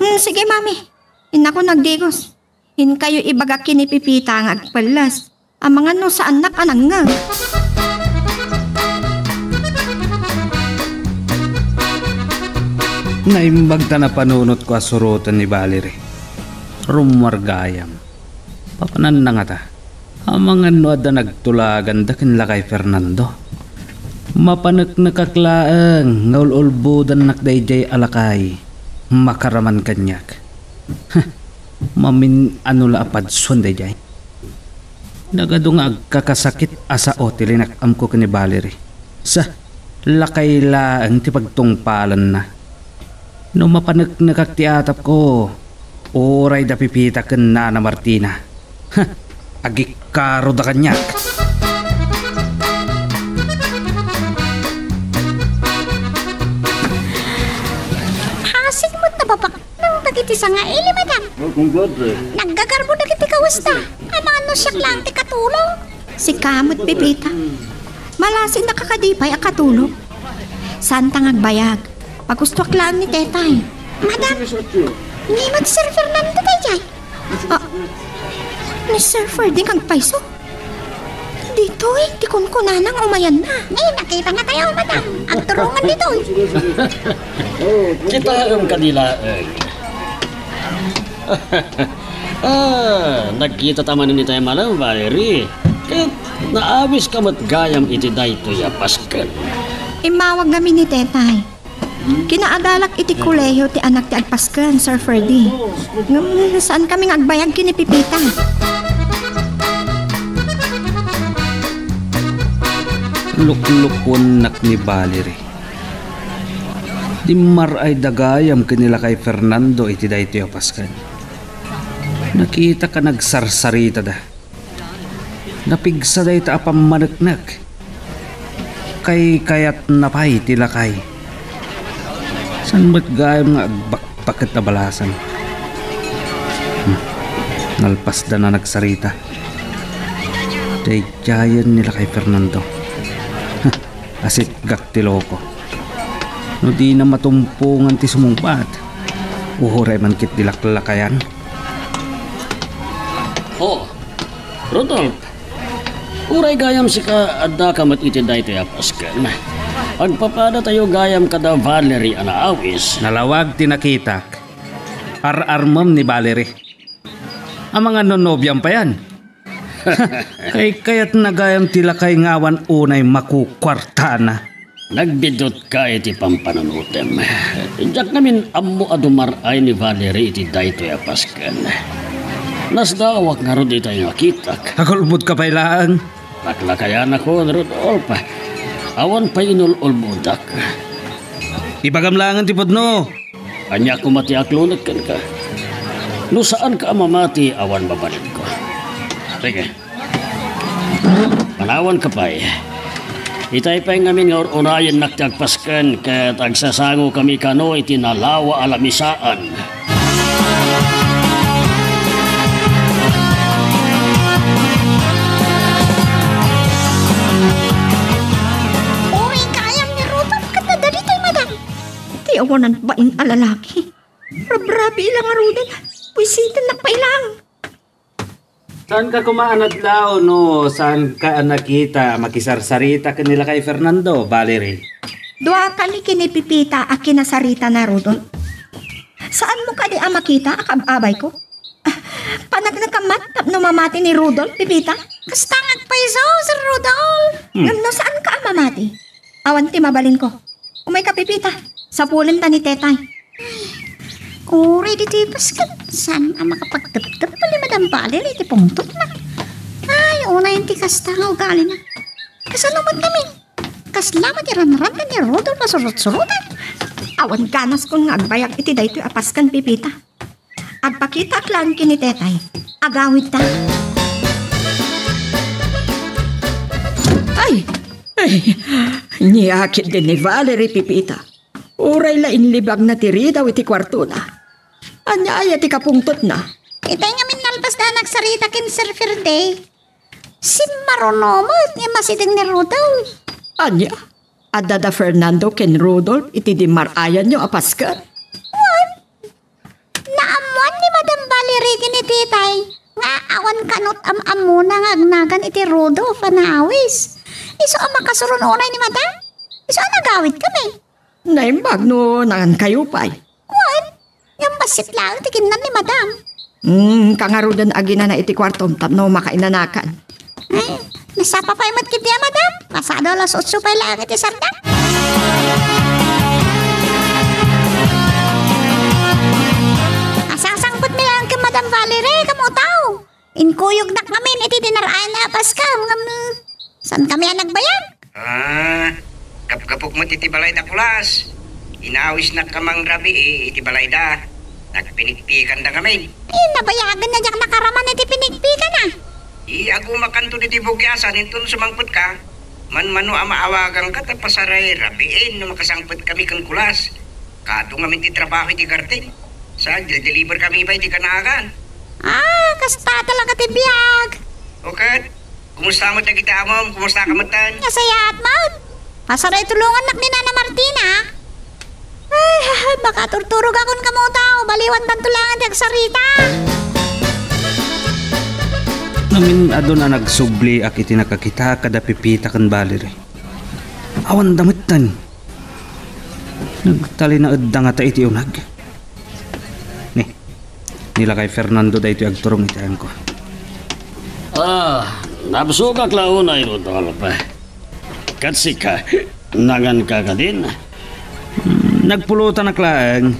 Hmm, sige, mami. Innakon agdigos. Inkayo ibaga ken ni Pipita nga agpellas. Amangan no saannak a nangngeg. Naimbag ta napanunotko a suroten ni Valerie. Rummuar gayam. Papananna ngata. Amangan no adda nagtulaganda ken lakay Fernando. Mapaneknekak laeng nga ul-ulbodannak daydiay a lakay. Makaraman kaniak. Huh, mamin-ano la a padsuan daydiay. Nagadu nga agkakasakit a sao ti linak-amko ken ni Valerie. Sa, lakay laeng ti pagtungpalanna. No mapaneknekak ti atapko, uray da Pipita ken Nana Martina. Huh, agikkaroda kaniak. Hasig met napapak- Nang dagiti sangaili, madam. Oh, congrats, eh. Naggagarbo dagiti kawesda. Amangan no siak laeng ti katulog. Sika met, Pipita. Malasinnaka kadi pay a katulog. Saanta nga agbayag. Pagustoak laeng ni tetay. Madam, ni met Sir Fernando daydiay. Ah, ni Sir Ferding agpayso? Ditoy, ti kunkunana nga umayanna. Eh, nakitana tayo, madam. Agturungan ditoy. Kitaem kadi laeng. Ah, nagkitata manen itay, Madam Valerie. Ket naawiska met gayam iti daytoy a pasken. Immawag ngamin ni Tetay. Kinaadalak iti kolehiyo ti anak ti agpasken, Sir Ferdy. Ngem saan kami nga agbayag ken ni Pepita. Luklukuennak ni Valerie. Dimmar-ayda gayam ken ni lakay Fernando iti daytoy a pasken. Nakitak a nagsarsaritada. Napigsa dayta a pammaneknek. Kaykayatna pay ti lakay. Saan met gayam nga agbakbaket a balasan? Hmm. Nalpasda a nagsarita. Daydiayen ni lakay Fernando. Huh. Asitgak ti loko. No dina matumpongan ti sumungbat, uray man ket di laklakayan. Oh, Rudolf, uray gayam sika, addaka met iti daytoy a pasken. Agpapadatayo gayam kada Valerie a naawis. Nalawag ti nakitak. Ar-armem ni Valerie. Amangan no nobiam payan. Kaykayatna gayam ti lakay nga awan unay makukuartana. Nagbidutka iti pampanunotem. Diak ngamin ammo a dumar-ay ni Valerie iti daytoy a pasken. Nasdaawak ngarud itay nga kitak. Agulbodka pay laeng. Laklakayanakon, Rudolf. Awan pay inul-ulbodak. Ibagam laengen ti pudno. Ania koma ti aklonek kenka? No saanka a mamati, awan mabalinko. Sige. Manawanka pay. Itay pay ngamin nga ur-unayennak ti agpasken ket agsasangokami kano iti nalawa a lamisaan. Uray gayam ni Rudolf ket nadalitoy, madam. Ti awanan bain a lalaki. Rabrabii la ngaruden. Buisitennak pay laeng. Saanka koma a nadlaw no saanka a nakita a makisarsarita ken ni lakay Fernando, Valerie? Duakami ken ni Pepita a kinasaritana, Rudolf. Saanmo kadi a makita a kaab-abayko? Ah, paneknekam man tapno mamati ni Rudolf, Pepita? Kasta nga agpayso, Sir Rudolf. Hmm. Ngem no saanka a mamati, awan ti mabalinko. Umayka, Pepita. Sapulenta ni Tetay. Uray ditoy pasken, saan a makapagteptep ni Madam Valerie iti pungtotna. Ay, unayen ti kasta nga ugalina. Kasano met ngamin? Kasla met ti ranran ni Rudolf a surot-surotan. Awan ganaskon nga agbayag iti daytoy a pasken, Pepita. Agpakitaak laeng ken ni Tetay. Agawidta. Ay! Ay! Ania ketdin ni Valerie, Pepita. Uray la inlibagna ti ridaw iti kuartona. Ania aya ti kapungtotna? Itay ngamin nalpasda a nagsarita ken Sir Ferdy. Simmaruno met nga masideg ni Rudolf. Ania? Adda da Fernando ken Rudolf iti dimmar-ayanyo a pasken? Wen, naammoan ni Madam Valerie ken ni Tetay nga awan kano ti am-ammona nga agnagan iti Rudolf a naawis. Isu a makasuron unay ni Madam? Isu a nagawidkami? Naimbag no naankayo pay. Wen, ngem bassit laeng ti kinnan ni Madam. Hmm, ka ngaruden aginana iti kuartom tapno makainanakan. Ay, nasapa pay met ketdi a, Madam. Pasado alas otso pay laeng iti sardang. Asangsangpetmi laeng ken Madam Valerie, kamu tao. Inkuyognak ngamin iti dinar-ayan a pasken ngem saankami a nagbayag. Ah, gapgapok met iti balay da Kulas. Inawisnak ka mangrabii iti balayda. Nagpinikpikanda ngamin. Eh, nabayagen a diak nakaraman iti pinikpikana. Di agumakanto ditoy bugiasan inton sumangpetka. Manmano a maawaganka ta pasaray rabiin no makasangpetkami ken Kulas. Kaadu ngamin ti trabaho iti garden. Sa, deliver kami pay iti kanagan. Ah, kasta talaga ti biag. O ket, kumusta met dagiti amom? Kumusta ka metten? Nasayaat met. Pasaray tulongannak ni Nana Martina. Ay, ay, ay, makaturturogakon kamo tao. Baliwantanto laeng ti agsarita. Ngamin adun a nagsubliak iti nakakita kada Pepita ken Valerie. Awan da metten. Nagtalinaedda ngata iti uneg. Ni, ni lakay Fernando daytoy agturong iti ayanko. Ah, nabsogak la unay, Rodolph. Ket sika, nanganka kadin? Hmm, nagpulotanak laeng.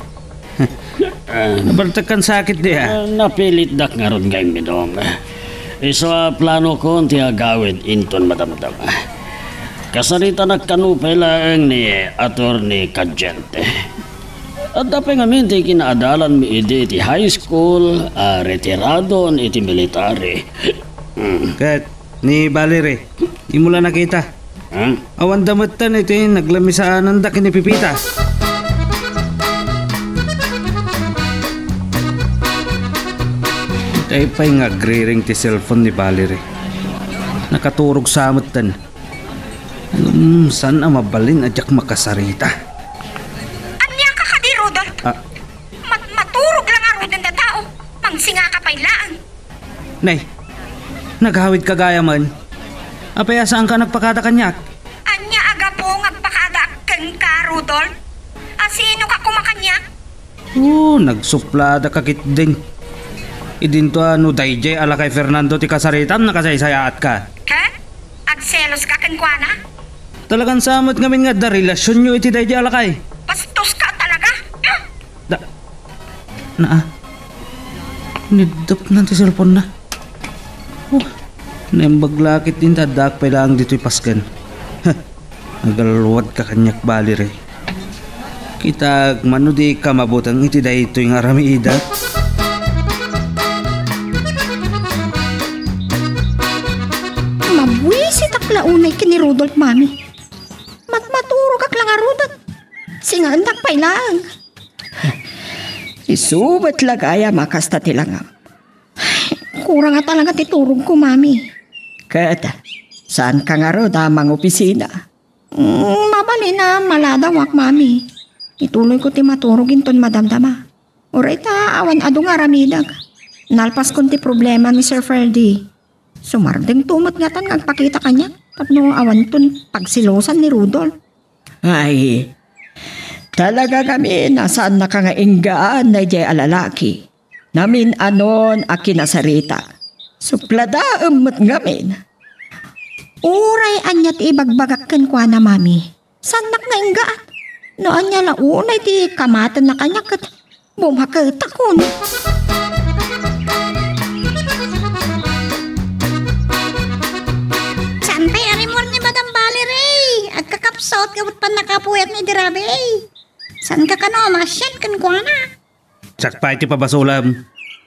Ah. Nabartekkan sakit di, ah. Ah, napilitdak ngarud nga immidom. Isu a planokon ti agawid inton madamdama. Kasaritanak kano pay laeng ni Attorney Cadiente. Adda pay ngamin ti kinaadalanmi idi ti high school a retiradon iti military. Hmm. Ket ni Valerie, dimo la nakita. Hmm? Awanda metten iti naglamisaananda ken ni Pepita. Itay pay nga agriring ti cellphone ni Valerie. Nakaturog sa metten. Hmm, saan a mabalin a diak makasarita? Ania ka kadi, Rodolph? Ah. Mat-, maturog la ngaruden a tao. Mangsingaka pay laeng. Nay, naghawid ka gayamen. Apay a saanka nagpakada kaniak? Ania a gapu nga agpakadaak kenka, Rodolph? A sino ka koma kaniak? Oh, nagsuplada ka ketdin. Idinto a no daydiay a lakay Fernando ti kasaritam, nakasaysayaatka. Ket? Agselos ka kenkuana? Talagan sa met ngamin nga adda relasionyo iti daydiay a lakay. Bastos ka talaga! Da-, naa. Niddupna ti cellphone na. Oh, naimbag la ketdin ta addaak pay laeng ditoy pasken. Huh. Agalwad ka kaniak, Valerie. Kitaek man no di ka mabuteng iti daytoy nga aramidek. Mabuisitak la unay ken ni Rodolph, Mami. Matmaturogak la ngaruden. Singaendak pay laeng. Isu met la gayam a kasta ti langam. Kurang a talaga ti turogko, Mami. Ket, saanka ngarud a mangopisina? Mm, mabalin a maladawak, Mami. Ituloyko ti maturog inton madamdama. Uray ta awan adu nga aramidek. Nalpaskon ti problema ni Sir Ferdy. Sumardengto met ngatan nga agpakita kaniak tapno awanton pagselosan ni Rodolph. Ay, talaga ngamin a saannaka nga inggaan daydiay a lalaki. Namin-anon a kinasarita. Supladaem met ngamin. Uray ania ti ibagbagak kenkuana, Mami. Saannak nga inggaan. No ania la unay ti kamatenna kaniak ket bumaketakon. Saan pay a rimmuar ni Madam Valerie? Agkakapsut gapu ti pannakapuyatna idi rabii. Saanka kano a maasian kenkuana? Siak pay ti pabasolem.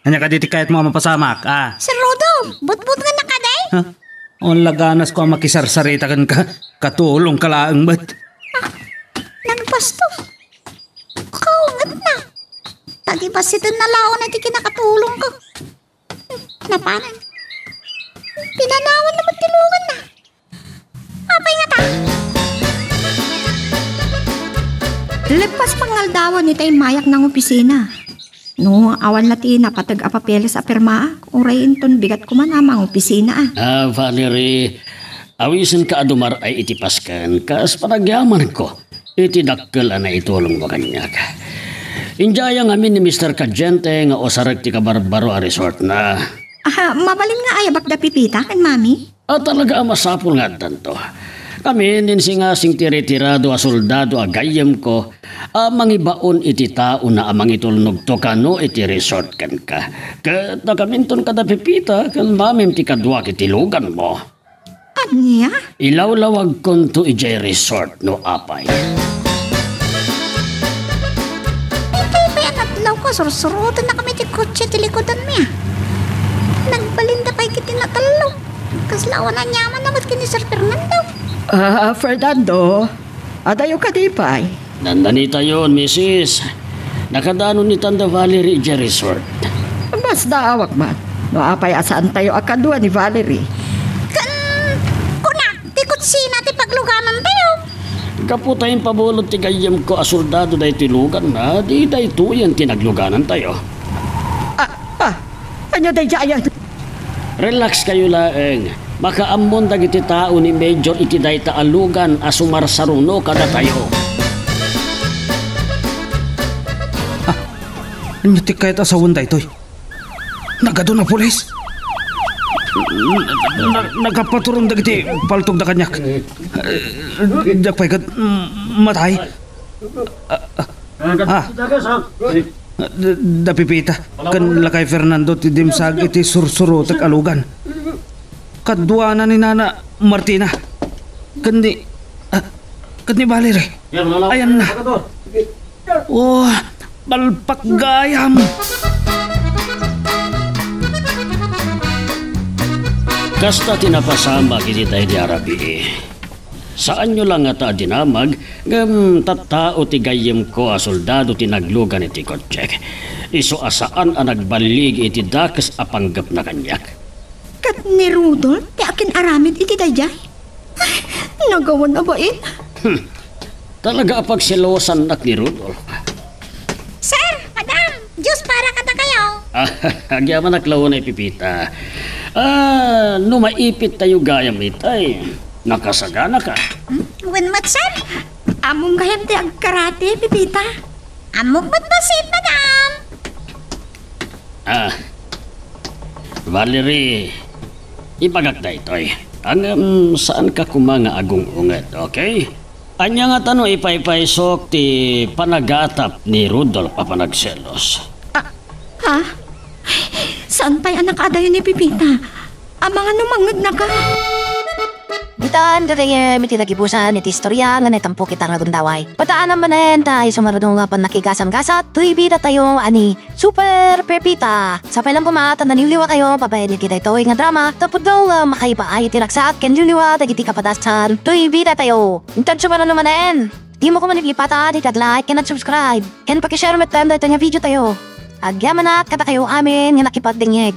Ania kadi ti kayatmo a mapasamak, a? Sir Rodo, butbutngennak kadi? Ha? Awan la ganasko a makisarsarita kenka, katulongka laeng met. Ah, nagbasto. Kaungetna. Tagibasitenna laeng ti kinakatulongko. Napanan. Pinanawan met ti luganna. Apay ngata? Lepas pangaldawan ita immayak nang opisina. No, awan la ti napateg a papeles a pirmaak, uray inton bigat koma a mangopisina a. Ah, Valerie, awisenka a dumar-ay iti pasken, kas panagyamanko. Iti dakkel a naitulongmo kaniak. Idiay ngamin ni Mister Cadiente nga usarek ti kabarbaro a resortna. Ah, mabalin nga ayabak da Pipita ken Mami? A, talaga a masapul nga addanto. Ngamin, insingasing ti retirado a soldado a gayyemko a mangibaon iti taona a mangitulnogto kano iti resort kenka. Ket nakaminton kada Pipita ken Mamim ti kaduak iti luganmo. Ania? Ilawlawagkonto idiay resort no apay. Itay pay a nadlawko, sursurotennakami ti kotse ti likudanmi a. Nagbalinda pay ket ti natello. Kasla awan aniamanna met ken ni Sir Fernando. Ah, Fernando, adayo kadi pay? Dandanitayon, misis. Nakadanon itan da Valerie idiay resort. Mas naawak man no apay a saantayo a kadua ni Valerie. Ken kuna, ti kotsina ti pagluganantayo. Gapu ta impabulob ti gayyemko a soldado daytoy luganna, di daytoyen ti nagluganantayo. Ah, ah, ania daydiayen? Relax kayo laeng. Makaammon dagiti tao ni Major iti dayta a lugan a sumarsaruno kadatayo. Ah, ania ti kayat a sawen daytoy? Nagadu a pulis. Na, na, nagapaturon dagiti paltogda kaniak. Eh, diak pay ket, mm, matay. Ah, ah, ah. Da, da Pepita ken lakay Fernando ti dimsag iti sursurotek a lugan. Kaduana ni Nana Martina ken ni, ah, ken ni Valerie. Ayanna. Oh, palpak gayam. Kasta ti napasamak iti daydi a rabii. Saanyo la ngata a dinamag, ngem tattao ti gayyemko a soldado ti naglugan iti kotsek. Isu a saan a nagballigi iti dakes a panggepna kaniak. Ket ni Rudolf ti akin-aramid iti daydiay? Nagawan a bain. Hmm. Talaga a pagselosannak ni Rudolf. Sir, Madam, juice para kadakayo. Ah, agyamanak la unay, Pepita. Ah, no maipit tayo gayam itay, nakasaganaka. Hmm? Wen met, sir. Ammom gayam ti agkarate, Pepita. Ammok met bassit, Madam. Ah, Valerie, ibagak daytoy. Ngem, saanka koma nga agung-unget, okay? Ania ngata no ipaypaysok ti panagatap ni Rudolf a panagselos? Ah, ha? Saan pay a nakaadayo ni Pepita? Amangan no mangngegnaka. Ditan gagayyem iti nagibusan iti istorya nga naitampok ita nga gundaway. Padaanam manen ta isu nga runo nga pannakigasam-gasat toy bidatayo a ni Super Pepita. Sapay lang koma ta naliwliwatayo babaen iti daytoy nga drama tapno nga makaibaay iti ragsak ken liwliwa dagiti kapadasan toy bidatayo. Intan sumaruno manen, dimo koma lipatan ti nag-like ken nag-subscribe ken pakishare metten daytoy nga videotayo. Agyamanak kadakayo amin nga nakipagdengngeg.